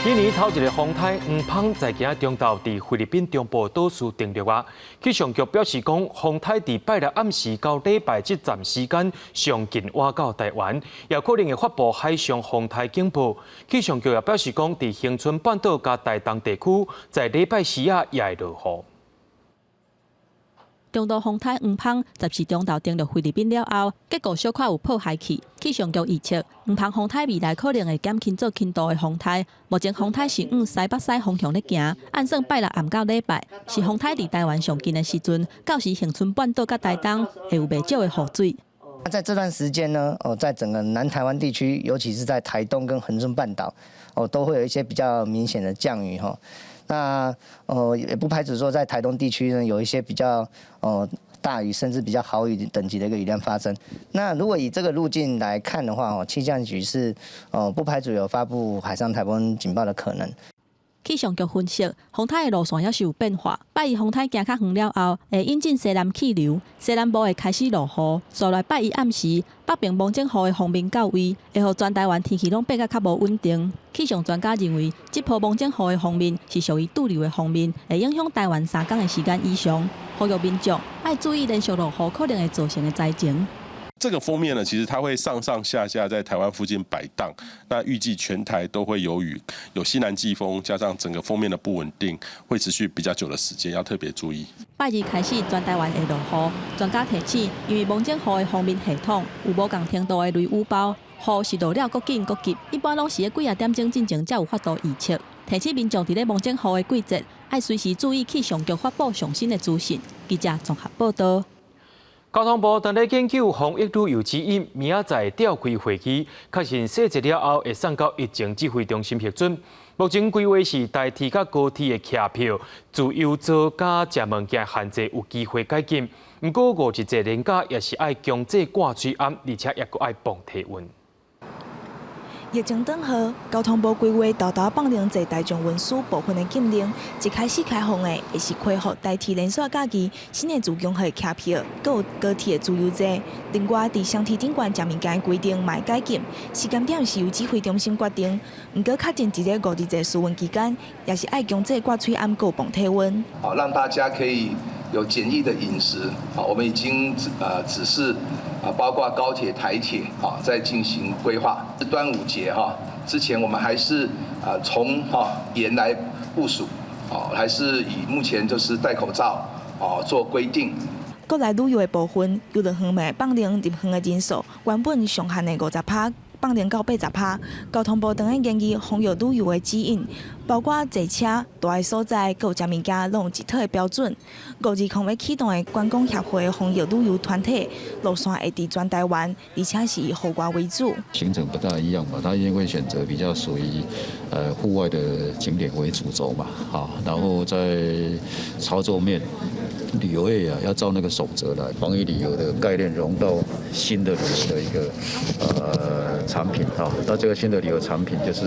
今年頭一个風颱黃蜂在今仔中晝佇菲律賓中部島嶼登陸啊！氣象局表示講，風颱佇拜六暗時到禮拜這段時間上近倚到台灣，也可能會發布海上風颱警報。氣象局也表示講，佇恆春半島佮台東地區，在禮拜四仔也會落雨。中度風颱黃蜂14中晝登陸菲律賓了後，結果小可有破壞去。氣象局預測，黃蜂風颱未來可能會減輕做輕度的風颱。目前風颱是往西北西方向咧行，按算拜六暗到禮拜是風颱佇台灣上近的時陣，到時恆春半島佮台東會有袂少的雨水。那在這段時間呢，哦，在整個南台灣地區，尤其是在台東跟恆春半島，哦，都會有一些比較明顯的降雨哈。那也不排除說在台東地區呢，有一些比較大雨，甚至比較豪雨等級的一個雨量發生。那如果以這個路徑來看的話，哦，氣象局是不排除有發布海上颱風警報的可能。氣象局分析，風颱的路線猶是有變化。拜一風颱行較遠了後，會引進西南氣流，西南部會開始落雨。紲來拜一暗時，北邊蒙頂雨的鋒面到位，會予全台灣天氣攏變甲較無穩定。氣象專家認為，這波蒙頂雨的鋒面是屬於對流的鋒面，會影響台灣3工的時間以上。呼籲民眾愛注意連續落雨可能會造成的災情。這個鋒面呢，其實它會上上下下在台灣附近擺盪，那預計全台都會有雨，有西南季風，加上整個鋒面的不穩定，會持續比較久的時間，要特別注意。拜二開始，全台灣會落雨，專家提醒，因為蒙頂雨的鋒面系統有無仝程度的雷雨包，雨是落了閣緊閣急，一般攏是咧幾仔點鐘進前才有法度預測。提醒民眾佇咧蒙頂雨的季節，愛隨時注意氣象局發布上新的資訊。記者綜合報道。交通部正咧研究防疫旅遊指引，明仔載召開會議，確認細節了後，會送到疫情指揮中心核准。目前規劃是台鐵佮高鐵的車票自由座佮食物件限制有機會解禁，毋過五日節連假也是愛強制掛喙罨，而且猶閣愛磅體溫。疫情轉好，交通部規劃沓沓放寬坐大眾運輸部分的禁令，一開始開放的會是恢復台鐵連續假期新的自強號車票，閣有高鐵的自由座。另外，佇雙鐵頂懸食物件的規定嘛會解禁，時間點是由指揮中心決定。毋過確認佇咧五日節暑運期間，也是愛強制掛喙罨閣有磅體溫。好，讓大家可以有簡易的飲食。好，我們已經指示啊，包括高鐵、台鐵啊，在進行規劃。端午節哈之前，我們還是啊從哈嚴來部署，哦，還是以目前就是戴口罩哦做規定。國內旅遊的部分，郵輪方面放寬入園的人數，原本上限的50%。放寬到80%，交通部當咧研議防疫旅遊的指引，包括坐車、蹛的所在，閣有食物件，攏有一套的標準。5-2欲啟動的觀光協會防疫旅遊團體路線會佇全台灣，而且是以戶外為主。行程不大一樣嘛，他因為選擇比較屬於戶外的景點為主軸嘛，好，然後在操作面，旅遊業啊要照那個守則來，防疫旅遊的概念融到新的旅遊的一個產品哈，那這個新的旅遊產品就是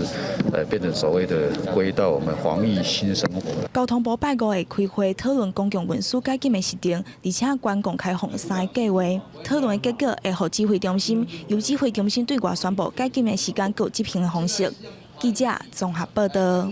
變成所謂的歸到我們防疫新生活。交通部拜五會開會討論公共運輸解禁的時程，而且觀光開放三個計劃。討論的結果會予指揮中心，由指揮中心對外宣布解禁的時間閣有執行的方式。記者綜合報道。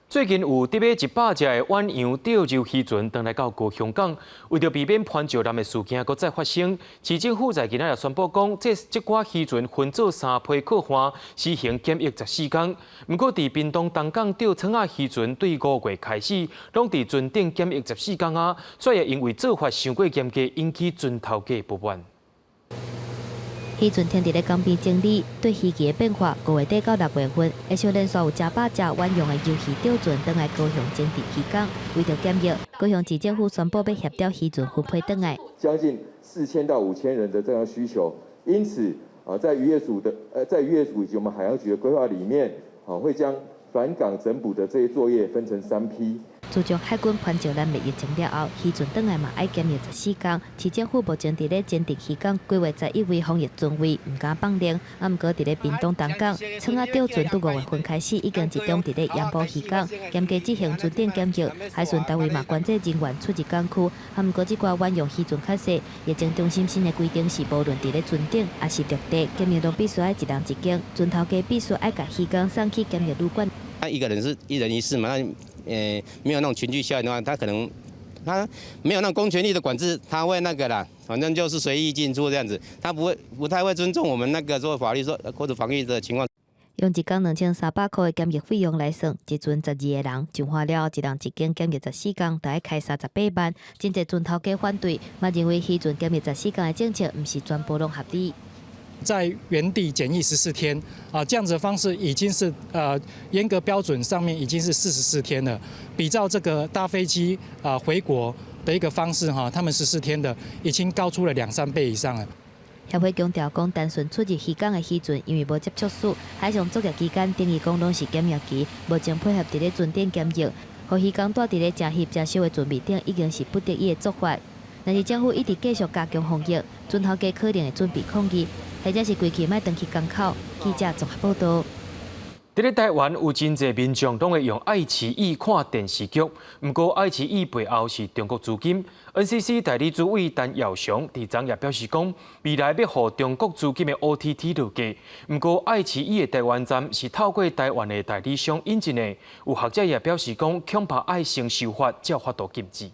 最近有得買100隻的遠洋釣魚漁船，轉來到高雄港，為著避免潘石艦的事件閣再發生，市政府在今仔日宣布講，這寡漁船分做三批貨運，施行檢疫14天。毋過，佇屏東東港釣創仔漁船對5月開始，攏佇船頂檢疫十四工啊，煞會因為做法傷過嚴格，引起船頭家不滿。漁船停佇咧港邊整理，對漁期的變化，5月底到6月份，會小連續有成百隻遠洋的魷魚釣船轉來高雄整治漁港，為著檢疫，高雄市政府宣布欲協調漁船分批轉來。將近4000到5000人的這樣需求，因此啊，在漁業署以及我們海洋局的規劃裡面，啊，會將返港整補的這些作業分成三批。自從海軍潘石艦的疫情了後，漁船轉來嘛愛檢疫十四工。市政府目前佇咧前鎮漁港規劃11位防疫船位，毋敢放冗。啊，毋過佇咧屏東東港，創仔釣船對5月份開始已經集中佇咧鹽埔漁港，嚴格執行船頂檢疫。海巡單位嘛管制人員出入港區。啊，毋過這寡遠洋漁船較細，疫情中心新的規定是，無論佇咧船頂抑是陸地，檢疫攏必須愛一人一間，船頭家必須愛共漁工送去檢疫旅館。他一個人是一人一室嘛，那沒有那種群聚效應的話，他可能他沒有那種公權力的管制，他會那個啦，反正就是隨意進出這樣子，他不會不太會尊重我們那個做法律說或者防疫的情況。用一工2300塊的檢疫費用來算，一船12個人，上花了後，一人一間檢疫十四工，著愛開38萬。真濟船頭家反對，嘛認為漁船檢疫十四工的政策毋是全部攏合理。在原地檢疫十四天啊，這樣子的方式已經是嚴格標準上面已經是44天了。比照這個搭飛機啊回國的一個方式哈，他們十四天的已經高出了兩三倍以上了。協會強調講，單純出入漁港的漁船，因為無接觸史，海上作業期間等於講攏是檢疫期，目前配合佇咧船頂檢疫，予漁工蹛佇咧誠翕誠燒的船面頂，已經是不得已的做法。若是政府一直繼續加強防疫，船頭家可能會準備抗議，或者是規氣莫轉去港口。記者綜合報導。佇咧台灣有真濟民眾攏會用愛奇藝看電視劇，毋過愛奇藝背後是中國資金。NCC 代理主委陳耀祥佇昨夜表示講，未來欲予中國資金的 OTT 落架。毋過愛奇藝的台灣站是透過台灣的代理商引進的。有學者也表示講，恐怕愛先修法，才有法度禁止。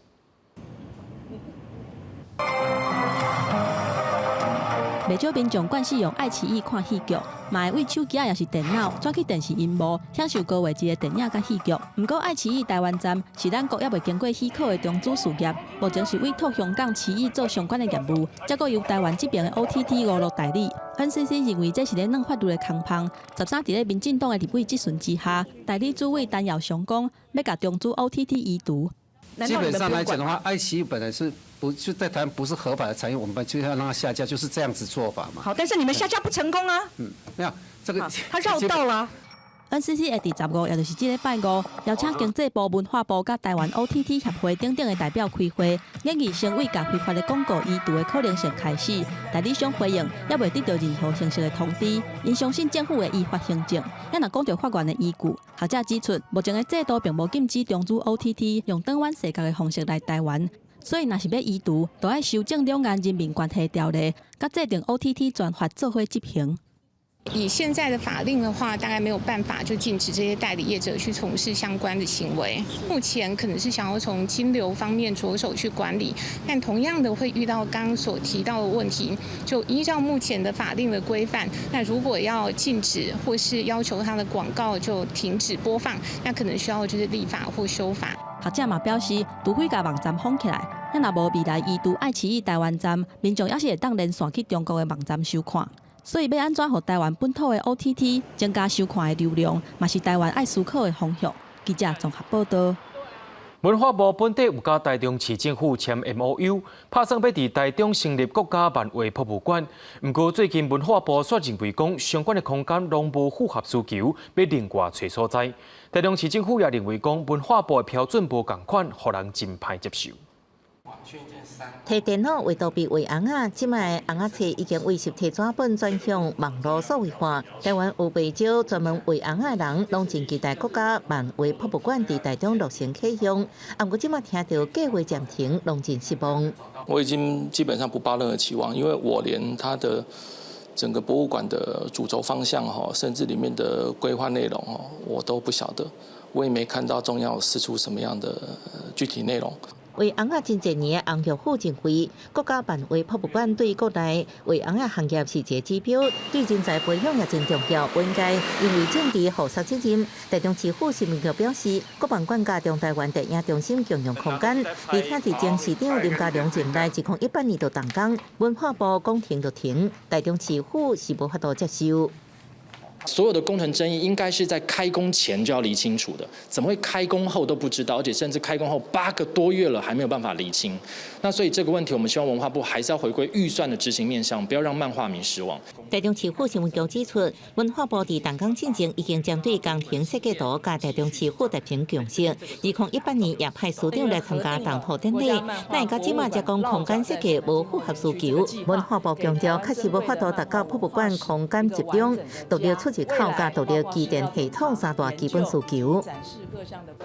袂少民眾慣勢用愛奇藝看戲劇，嘛會為手機抑是電腦轉去電視螢幕，享受高畫質的電影佮戲劇。毋過愛奇藝台灣站是咱國猶未經過許可的中資事業，目前是委託香港奇異做相關的業務，才閣由台灣這爿的 OTT 娛樂代理。NCC 認為這是咧攆法律的空縫。13佇咧民進黨的立委質詢之下，代理主委陳耀祥講，欲共中資 OTT 移除。基本上來講的話，愛奇藝本來是不就在台灣不是合法的產業，我們就要讓它下架，就是這樣子做法嘛。好，但是你們下架不成功啊。嗯，沒有這個，他繞道啦。 NCC 會佇15，也就是這禮拜五，邀請經濟部、文化部佮台灣 OTT 協會等等的代表開會，研議先為共非法的廣告移除的可能性開始。代理商回應，猶未得到任何形式的通知，𪜶相信政府會依法行政。也若講著法源的依據，學者指出，目前的制度並無禁止中資 OTT 用轉彎世界的方式來台灣，所以若是欲移除，就愛修正兩岸人民關係條例，佮制定 OTT 專法做伙執行。以現在的法令的話，大概沒有辦法就禁止這些代理業者去從事相關的行為。目前可能是想要從金流方面着手去管理，但同樣的會遇到剛剛所提到的問題。就依照目前的法令的規範，那如果要禁止或是要求它的廣告就停止播放，那可能需要就是立法或修法。學者嘛表示，除非共網站封起來，若無未來移除愛奇藝台灣站，民眾猶是會當連線去中國的網站收看。所以，欲按怎予台灣本土的 OTT 增加收看的流量，嘛是台灣愛思考的方向。記者綜合報導。文化部本底有佮台中市政府簽 MOU，拍算欲佇台中成立國家漫畫博物館。毋過最近文化部煞認為講，相關的空間攏無符合需求，欲另外揣所在。台中市政府也認為講，文化部的標準無仝款，予人真歹接受。提電腦畫圖比畫尪仔，這擺尪仔冊已經為實體紙本轉向網路數位化。台灣有袂少專門畫尪仔的人，攏真期待國家漫畫博物館佇台中落成啟用。啊，毋過這擺聽著計劃暫停，攏真失望。我已經基本上不抱任何期望，因為我連他的整個博物館的主軸方向哈，甚至裡面的規劃內容哦，我都不曉得，我也沒看到中央有釋出什麼樣的具體內容。畫尪仔真濟年的翁玉富認為，國家辦畫博物館對國內畫尪仔行業是一個指標，對人才培養也真重要。不應該因為政治予束責任。台中市府新聞局表示，國博館佮中台灣電影中心共用空間，而且佇前市長林佳龍任內，2018年就動工，文化部講停就停，台中市府是無法度接受。所有的工程爭議應該是在開工前就要釐清楚的，怎麼會開工後都不知道？而且甚至開工後8個多月了，還沒有辦法釐清。那所以這個問題，我們希望文化部還是要回歸預算的執行面向，不要讓漫畫迷失望。台中市府新聞局指出，文化部佇動工進前已經針對工程設計圖佮台中市府達成共識。2018年也派司長來參加動土典禮，哪會到這馬才講空間設計無符合需求？文化部強調，確實無法度達到博物館空間集中、獨立出入口佮獨立機電系統三大基本需求。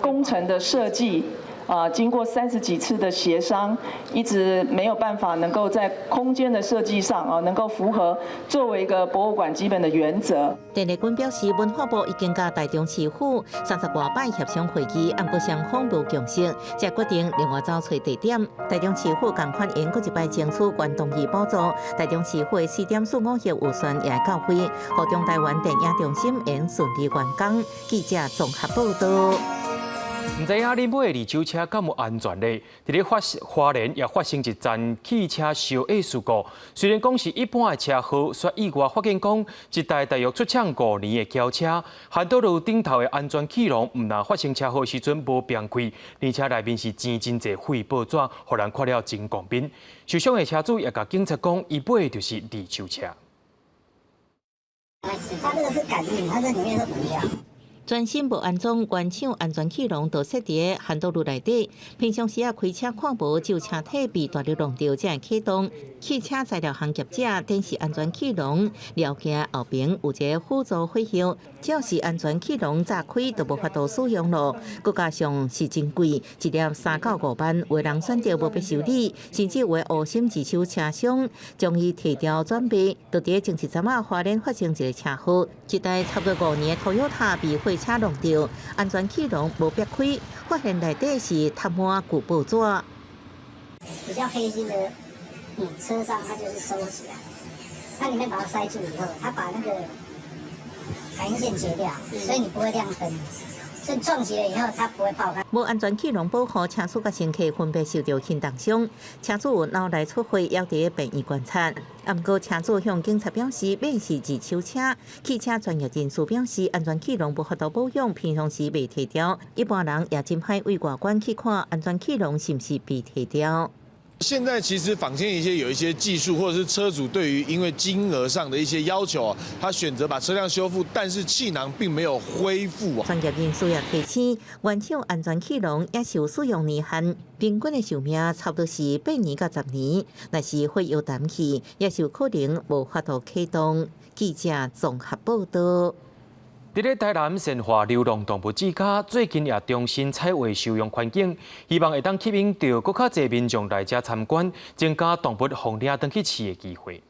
工程的設計啊，經過30幾次的協商，一直沒有辦法能夠在空間的設計上啊，能夠符合作為一個博物館基本的原則。鄭麗君表示，文化部已經佮台中市府三十外擺協商會議，毋過雙方無共識，才決定另外走揣地點。台中市府仝款會閣一擺爭取縣同意補助，台中市府的4.45億預算也會到位，予中台灣電影中心會順利完工。記者綜合報道。毋知影恁買的二手車敢有安全咧？佇咧花蓮也發生一樁汽車燒穢事故。雖然講是一般的車禍，卻意外發現講這台大約出廠5年的轎車，還道路頂頭的安全氣囊，毋但發生車禍時陣無煏開，而且內面是煎真濟廢報紙，予人看了真戇面。受傷的車主也共警察講，伊買的就是二手車。它這個是感應，它這裡面是補料。全新無安裝原廠安全氣囊，就設佇涵道路內底。平常時啊開車看無，只有車體被大流弄著才會啟動。汽車材料行業者展示安全氣囊，料件後邊有一个輔助火藥，只要是安全氣囊炸開，就無法度使用咯。閣加上是真貴，一粒3到5萬，有人選擇無欲修理，甚至有的烏心二手車商將伊提掉轉賣。就佇前一陣仔，花蓮發生一个車禍，一台差不多5年的 Toyota 被貨車弄著，安全氣囊無煏開，發現內底是塞滿舊報紙。比較黑心的，車商他就是收起來，它裡面把它塞住以後，他把那個感應線切掉，所以你不會亮燈。所以撞擊了以後，它不會爆開。無安全氣囊保護，車主佮乘客分別受著輕重傷，車主腦內出血，猶佇病院觀察。毋過車主向警察表示，買是二手車。汽車專業人士表示，安全氣囊無法度保養，平常時袂提掉。一般人也真歹對外觀去看安全氣囊是毋是被提掉。現在其實坊間一些有一些技術，或者是車主對於因為金額上的一些要求，他選擇把車輛修復，但是氣囊並沒有恢復。專業人士也提醒，原廠安全氣囊也是有使用年限，平均的壽命差不多是8年到10年。若是火藥彈去，也是有可能無法度啟動。記者綜合報道。佇咧台南善化流浪動物之家，最近也重新彩畫收容環境，希望會當吸引著閣較濟民眾來遮參觀，增加動物予領轉去飼的機會。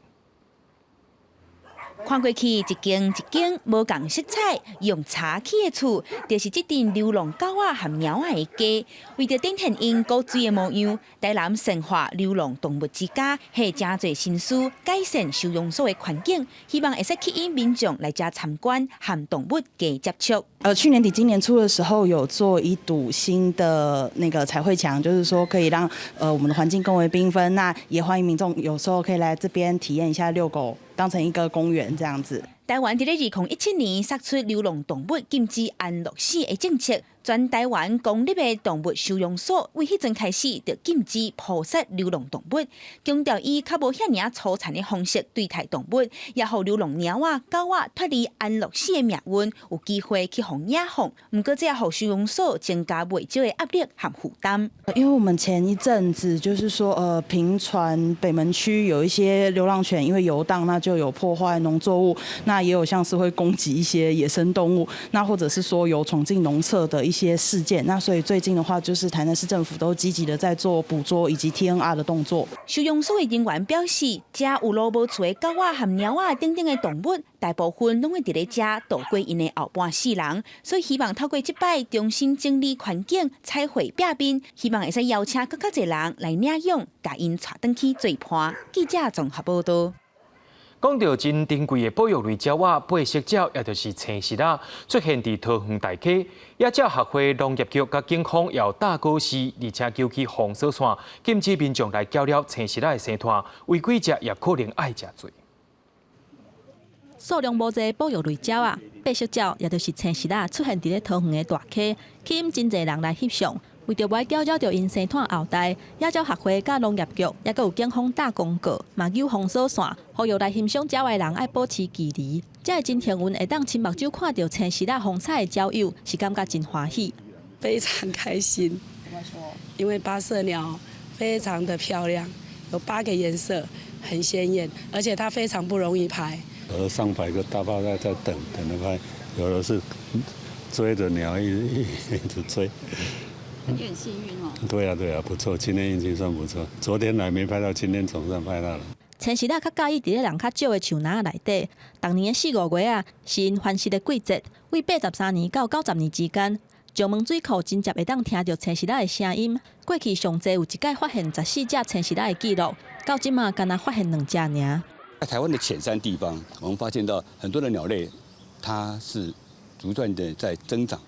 看過去一間一間無仝色彩、用柴起的厝，就是這陣流浪狗仔和貓仔的家。為著展現𪜶古錐的模樣，台南善化流浪動物之家花誠濟心思改善收容所的環境，希望會使吸引民眾來遮參觀和動物加接觸。去年底今年初的時候，有做一堵新的那個彩繪牆，就是說可以讓我們的環境更為繽紛。那也歡迎民眾有時候可以來這邊體驗一下遛狗，當成一個公園這樣子。台灣佇咧2017年釋出流浪動物禁止安樂死的政策，全台灣公立的動物收容所對彼陣開始就禁止撲殺流浪動物，強調以較無遐爾仔粗殘的方式對待動物，也予流浪貓仔、狗仔脫離安樂死的命運，有機會去予野放。毋過這也予收容所增加袂少的壓力和負擔。因為我們前一陣子就是說，頻傳北門區有一些流浪犬因為遊蕩，那就有破壞農作物，那也有像是會攻擊一些野生動物，那或者是說有闖進農舍的一些些事件。那所以最近的話，就是台南市政府都積極的在做捕捉以及 TNR 的動作。收容所的人員表示，遮有路無厝的狗仔和貓仔等等的動物，大部分攏會佇咧遮度過𪜶的後半世人，所以希望透過這擺重新整理環境、彩繪壁面，希望會使邀請閣較濟人來領養，共𪜶帶轉去做伴。記者綜合報道。講到真珍貴的保育類鳥仔，八色鳥，也就是青鸶仔，出現佇桃園大溪。野鳥學會、農業局佮警方有搭告示，而且揪起封鎖線，禁止民眾來攪擾青鸶仔的生態，違規者也可能愛食罪。數量無濟保育類鳥仔，八色鳥，也就是青鸶仔，出現佇咧桃園的大溪，吸引真濟人來翕相。為著袂攪擾著𪜶生湠後代，野鳥學會佮農業局，猶閣有警方貼公告，嘛揪封鎖線，呼籲來欣賞鳥的人愛保持距離。這會真幸運會當親目睭看著青鸶仔風采的鳥友，是感覺真歡喜。非常開心，因為八色鳥非常的漂亮，有八個顏色，很鮮豔，而且它非常不容易拍。有的上百個大炮在等等著拍，有的是追著鳥一直追。很幸運哦。對啊對啊，不錯，今天運氣算不錯。昨天來沒拍到，今天總算拍到了。青鸶仔較佮意佇咧人較少的樹林內底。逐年的四五月啊，是𪜶繁殖的季節。對83年到90年之間，石門水庫真濟會當聽著青鸶仔的聲音。過去上濟有一擺發現14隻青鸶仔的記錄，到這馬干焦發現兩隻爾。在台灣的淺山地方，我們發現到很多的鳥類，它是不斷的在增長，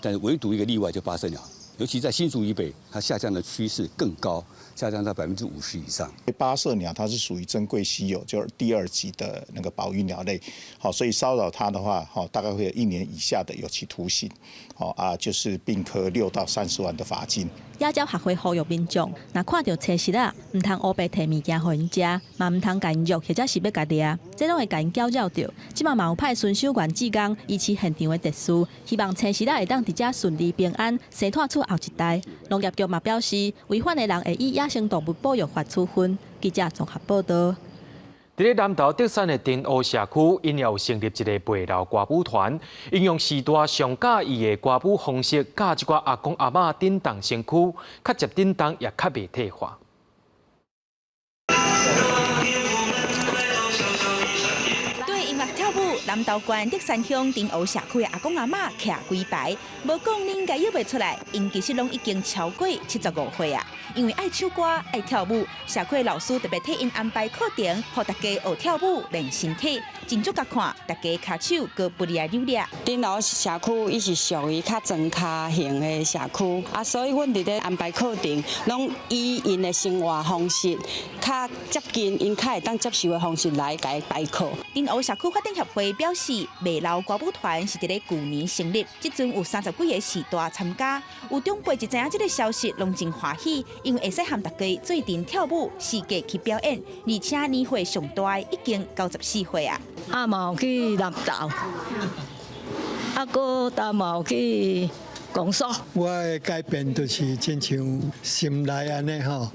但是唯獨一個例外，就八色鳥。尤其在新竹以北，它下降的趨勢更高，下降到50%以上。八色鳥它是屬於珍貴稀有，就是第二級的那個保育鳥類，好，所以騷擾它的話，好，大概會有1年以下的有期徒刑，好啊，就是併科6到30萬的罰金。野鳥學會呼籲民眾，若看著青鸶仔，毋通烏白提物件予𪜶食，嘛毋通共𪜶虐，或者是欲共掠，這攏會共𪜶攪擾著。這馬嘛有派巡守員志工維持現場的秩序，希望青鸶仔會當佇遮順利平安生湠出後一代。農業局嘛表示，違反的人會依野生動物保育法處分。記者綜合報道。佇咧南投竹山的田湖社區，𪜶有成立一个袂老歌舞團，𪜶用時代上佮意的歌舞方式，教這寡阿公阿嬤振動身軀，較捷振動也較袂退化。對音樂跳舞，南投縣竹山鄉田湖社區的阿公阿嬤徛規排，無講恁應該約袂出來，𪜶其實攏已經超過75歲啊。因為愛唱歌、愛跳舞，社區老師特別替𪜶安排課程，予大家學跳舞練身體。真足共看，大家跤手閣不離來扭掠。田湖社區伊是屬於較莊跤型的社區，啊，所以阮佇咧安排課程，攏以𪜶的生活方式較接近𪜶較會當接受的方式來共伊排課。田湖社區發展協會表示，袂老歌舞團是佇咧舊年成立，這陣有30幾个序大參加，有長輩一知影這个消息，攏真歡喜。因為會使和大家做陣跳舞、四界去表演，而且年歲上大已經94歲啊！啊，嘛有去南投，啊，閣擔嘛有去公所。我的改變就是親像心內按呢吼，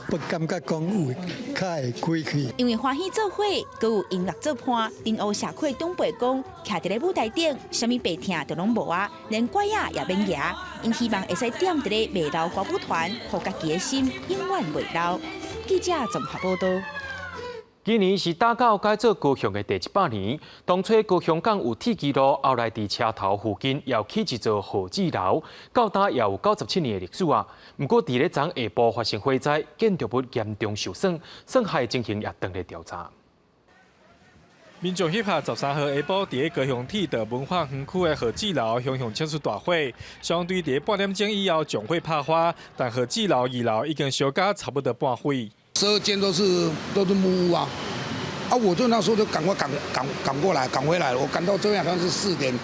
不感覺講有較會開去。因為歡喜做伙，閣有音樂做伴，田湖社區長輩講，徛佇咧舞台頂，啥物病痛都攏無啊，連拐仔也免蜈。𪜶希望會使踮佇咧袂老歌舞團，予家己的心永遠袂老。記者綜合報道。今年是打狗改做高雄的第100年。當初高雄港有鐵支路，後來佇車頭附近又起一座號誌樓，到今也有97年的歷史啊。毋過佇咧昨下晡發生火災，建築物嚴重受損，損害情形也當咧調查。民眾翕下13號下晡，佇咧高雄鐵道文化園區的號誌樓，熊熊衝出大火。消防隊佇咧半點鐘以後將火拍花，但號誌樓二樓已經燒甲差不多半毀。 12間都是木屋啊！啊，我就那時候就趕快趕過來，趕回來了。我趕到這邊好像是4點，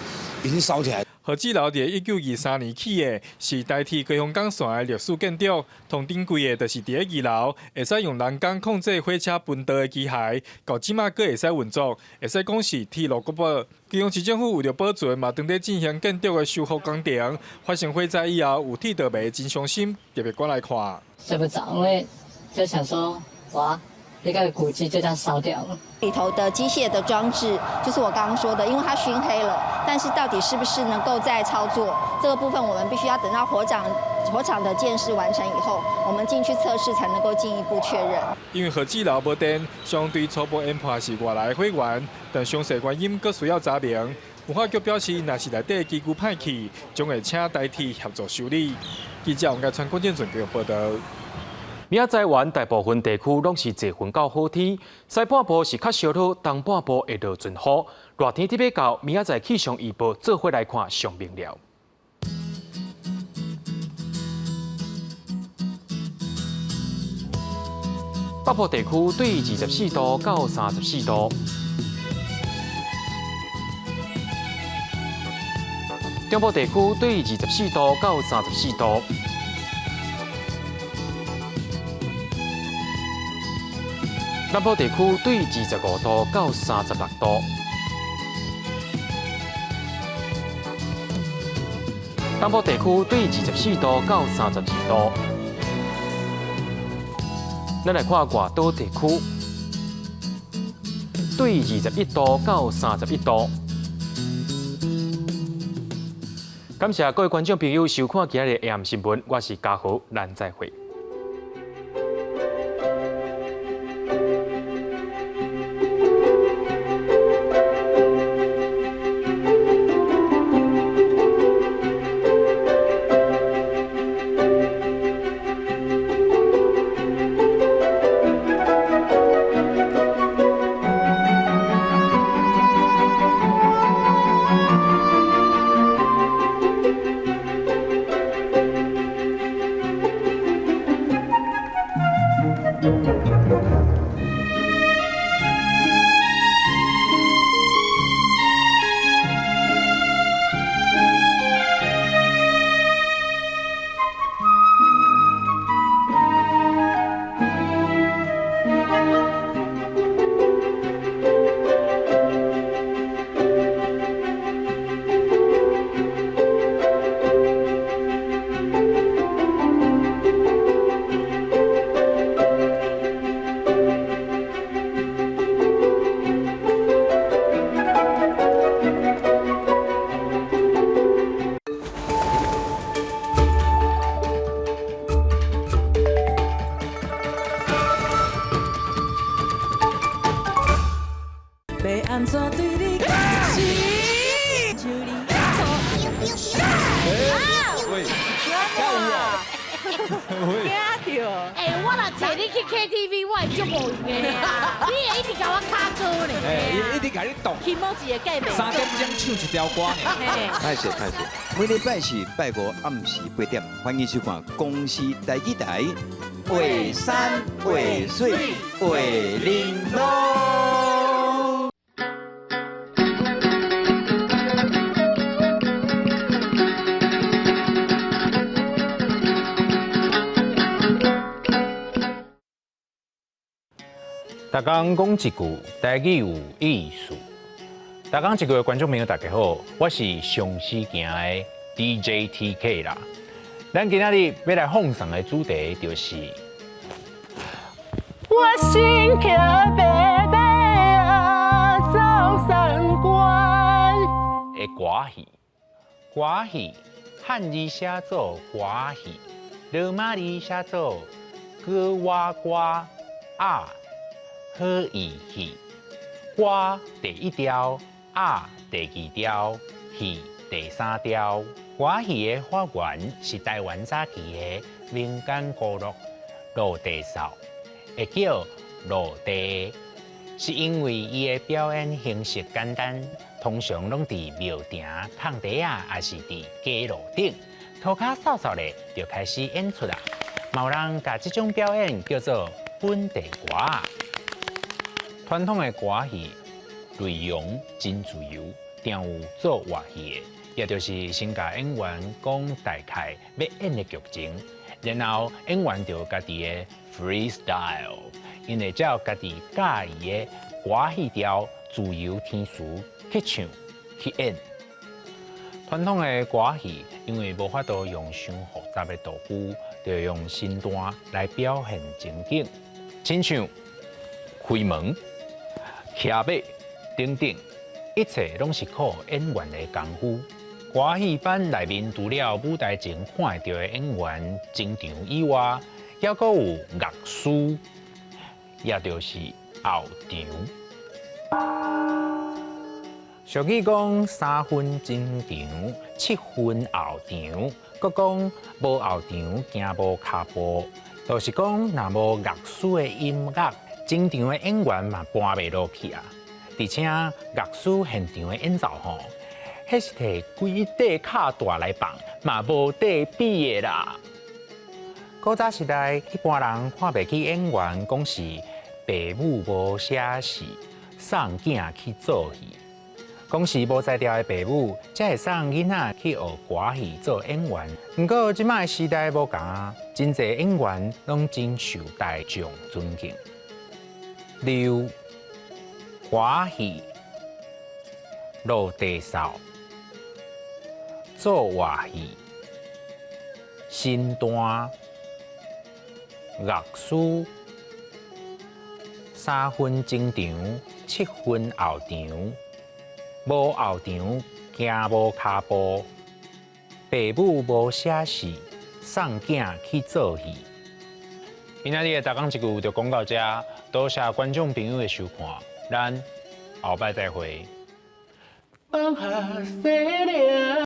已經燒起來。號誌樓佇1923年起的，是台鐵高雄港線的歷史建築。同頂貴的，就是佇咧二樓，會使用人工控制火車分道的機械，到這馬閣會使運作，會使講是鐵路國寶。高雄市政府為著保存，嘛當咧進行建築的修復工程。發生火災以後，有鐵道迷真傷心，特別趕來看。睡不著，因為就想說，哇，一個古蹟就這樣燒掉了。裡頭的機械的裝置，就是我剛剛說的，因為它燻黑了，但是到底是不是能夠再操作，這個部分我們必須要等到火場的鑑識完成以後，我們進去測試才能夠進一步確認。因為核子樓無電，相對初步研判是外來火源，但詳細原因閣需要查明。文化局表示，若是內底機具歹去，將會請台鐵協助修理。記者王家川、郭建俊報道。明仔載灣大部分地區攏是濟雲到好天，西半部是較燒熱，東半部會落陣雨。熱天得欲到，明仔載氣象預報做伙來看上明了。北部地區對24度到34度，中部地區對24度到34度。南部地區對25度到36度，東部地區對24度到32度。咱來看外島地區，對21度到31度。感謝各位觀眾朋友收看今日的 AM 新聞，我是嘉豪，咱再會。喂，加油哦！驚著！欸，我若揣你去 KTV，我會足無閒的啊！你會一直共我敲歌呢？欸，伊一直共你動。起毛一個蓋袂。 3點鐘唱一條歌呢。歹勢歹勢，每禮拜四拜五暗時8點，歡迎收看公視台語台《畫山畫水畫玲瑯》。逐工講一句台語有意思。逐工一句的觀眾朋友，大家好，我是上時行的 DJ TK 啦。咱今仔日欲來放送的主題就是。我心騎白馬啊，走三關。的歌戲，歌戲漢字寫做歌戲，羅馬字寫做歌瓦歌啊。好意戲，歌第一調，啊第二調，戲第三調。歌戲的發源是台灣早期的民間歌樂落地掃，會叫落地，是因為伊的表演形式簡單，通常攏佇廟埕、空地仔，抑是佇街路頂，塗跤掃掃咧就開始演出啦。嘛有人共這種表演叫做本地歌。傳統的歌戲內容真自由，定有做活戲的，也就是先共演員講大概欲演的劇情，然後演員就家己的 freestyle，𪜶會照家己喜歡的歌戲調自由填詞去唱去演。傳統的歌戲因為無法度用傷複雜的道具，就用身段來表現情景，親像。開門、騎馬等等，一切攏是靠演員的功夫。歌戲班內面除了舞台前看會著的演員前場以外，猶閣有樂師，也就是後場。俗語講三分前場，七分後場，閣講無後場行無跤步，就是講若無樂師的音樂，前場的演員嘛搬袂落去啊。而且樂師現場的演奏吼，彼是提規塊敲大來放，嘛無得比的啦。古早時代，一般人看袂起演員，講是爸母無寫戲，送囝去做戲。講是無才調的爸母，才會送囡仔去學歌戲做演員。毋過這擺的時代無仝啊，真濟演員攏真受大眾尊敬。溜歌戲、落地掃、做活戲、身段、樂師、三分前場，七分後場。無後場，行無跤步，爸母無寫戲，送囝去做戲。今仔日的逐工一句就講到這，多謝觀眾朋友的收看，咱後擺再會。放下西涼。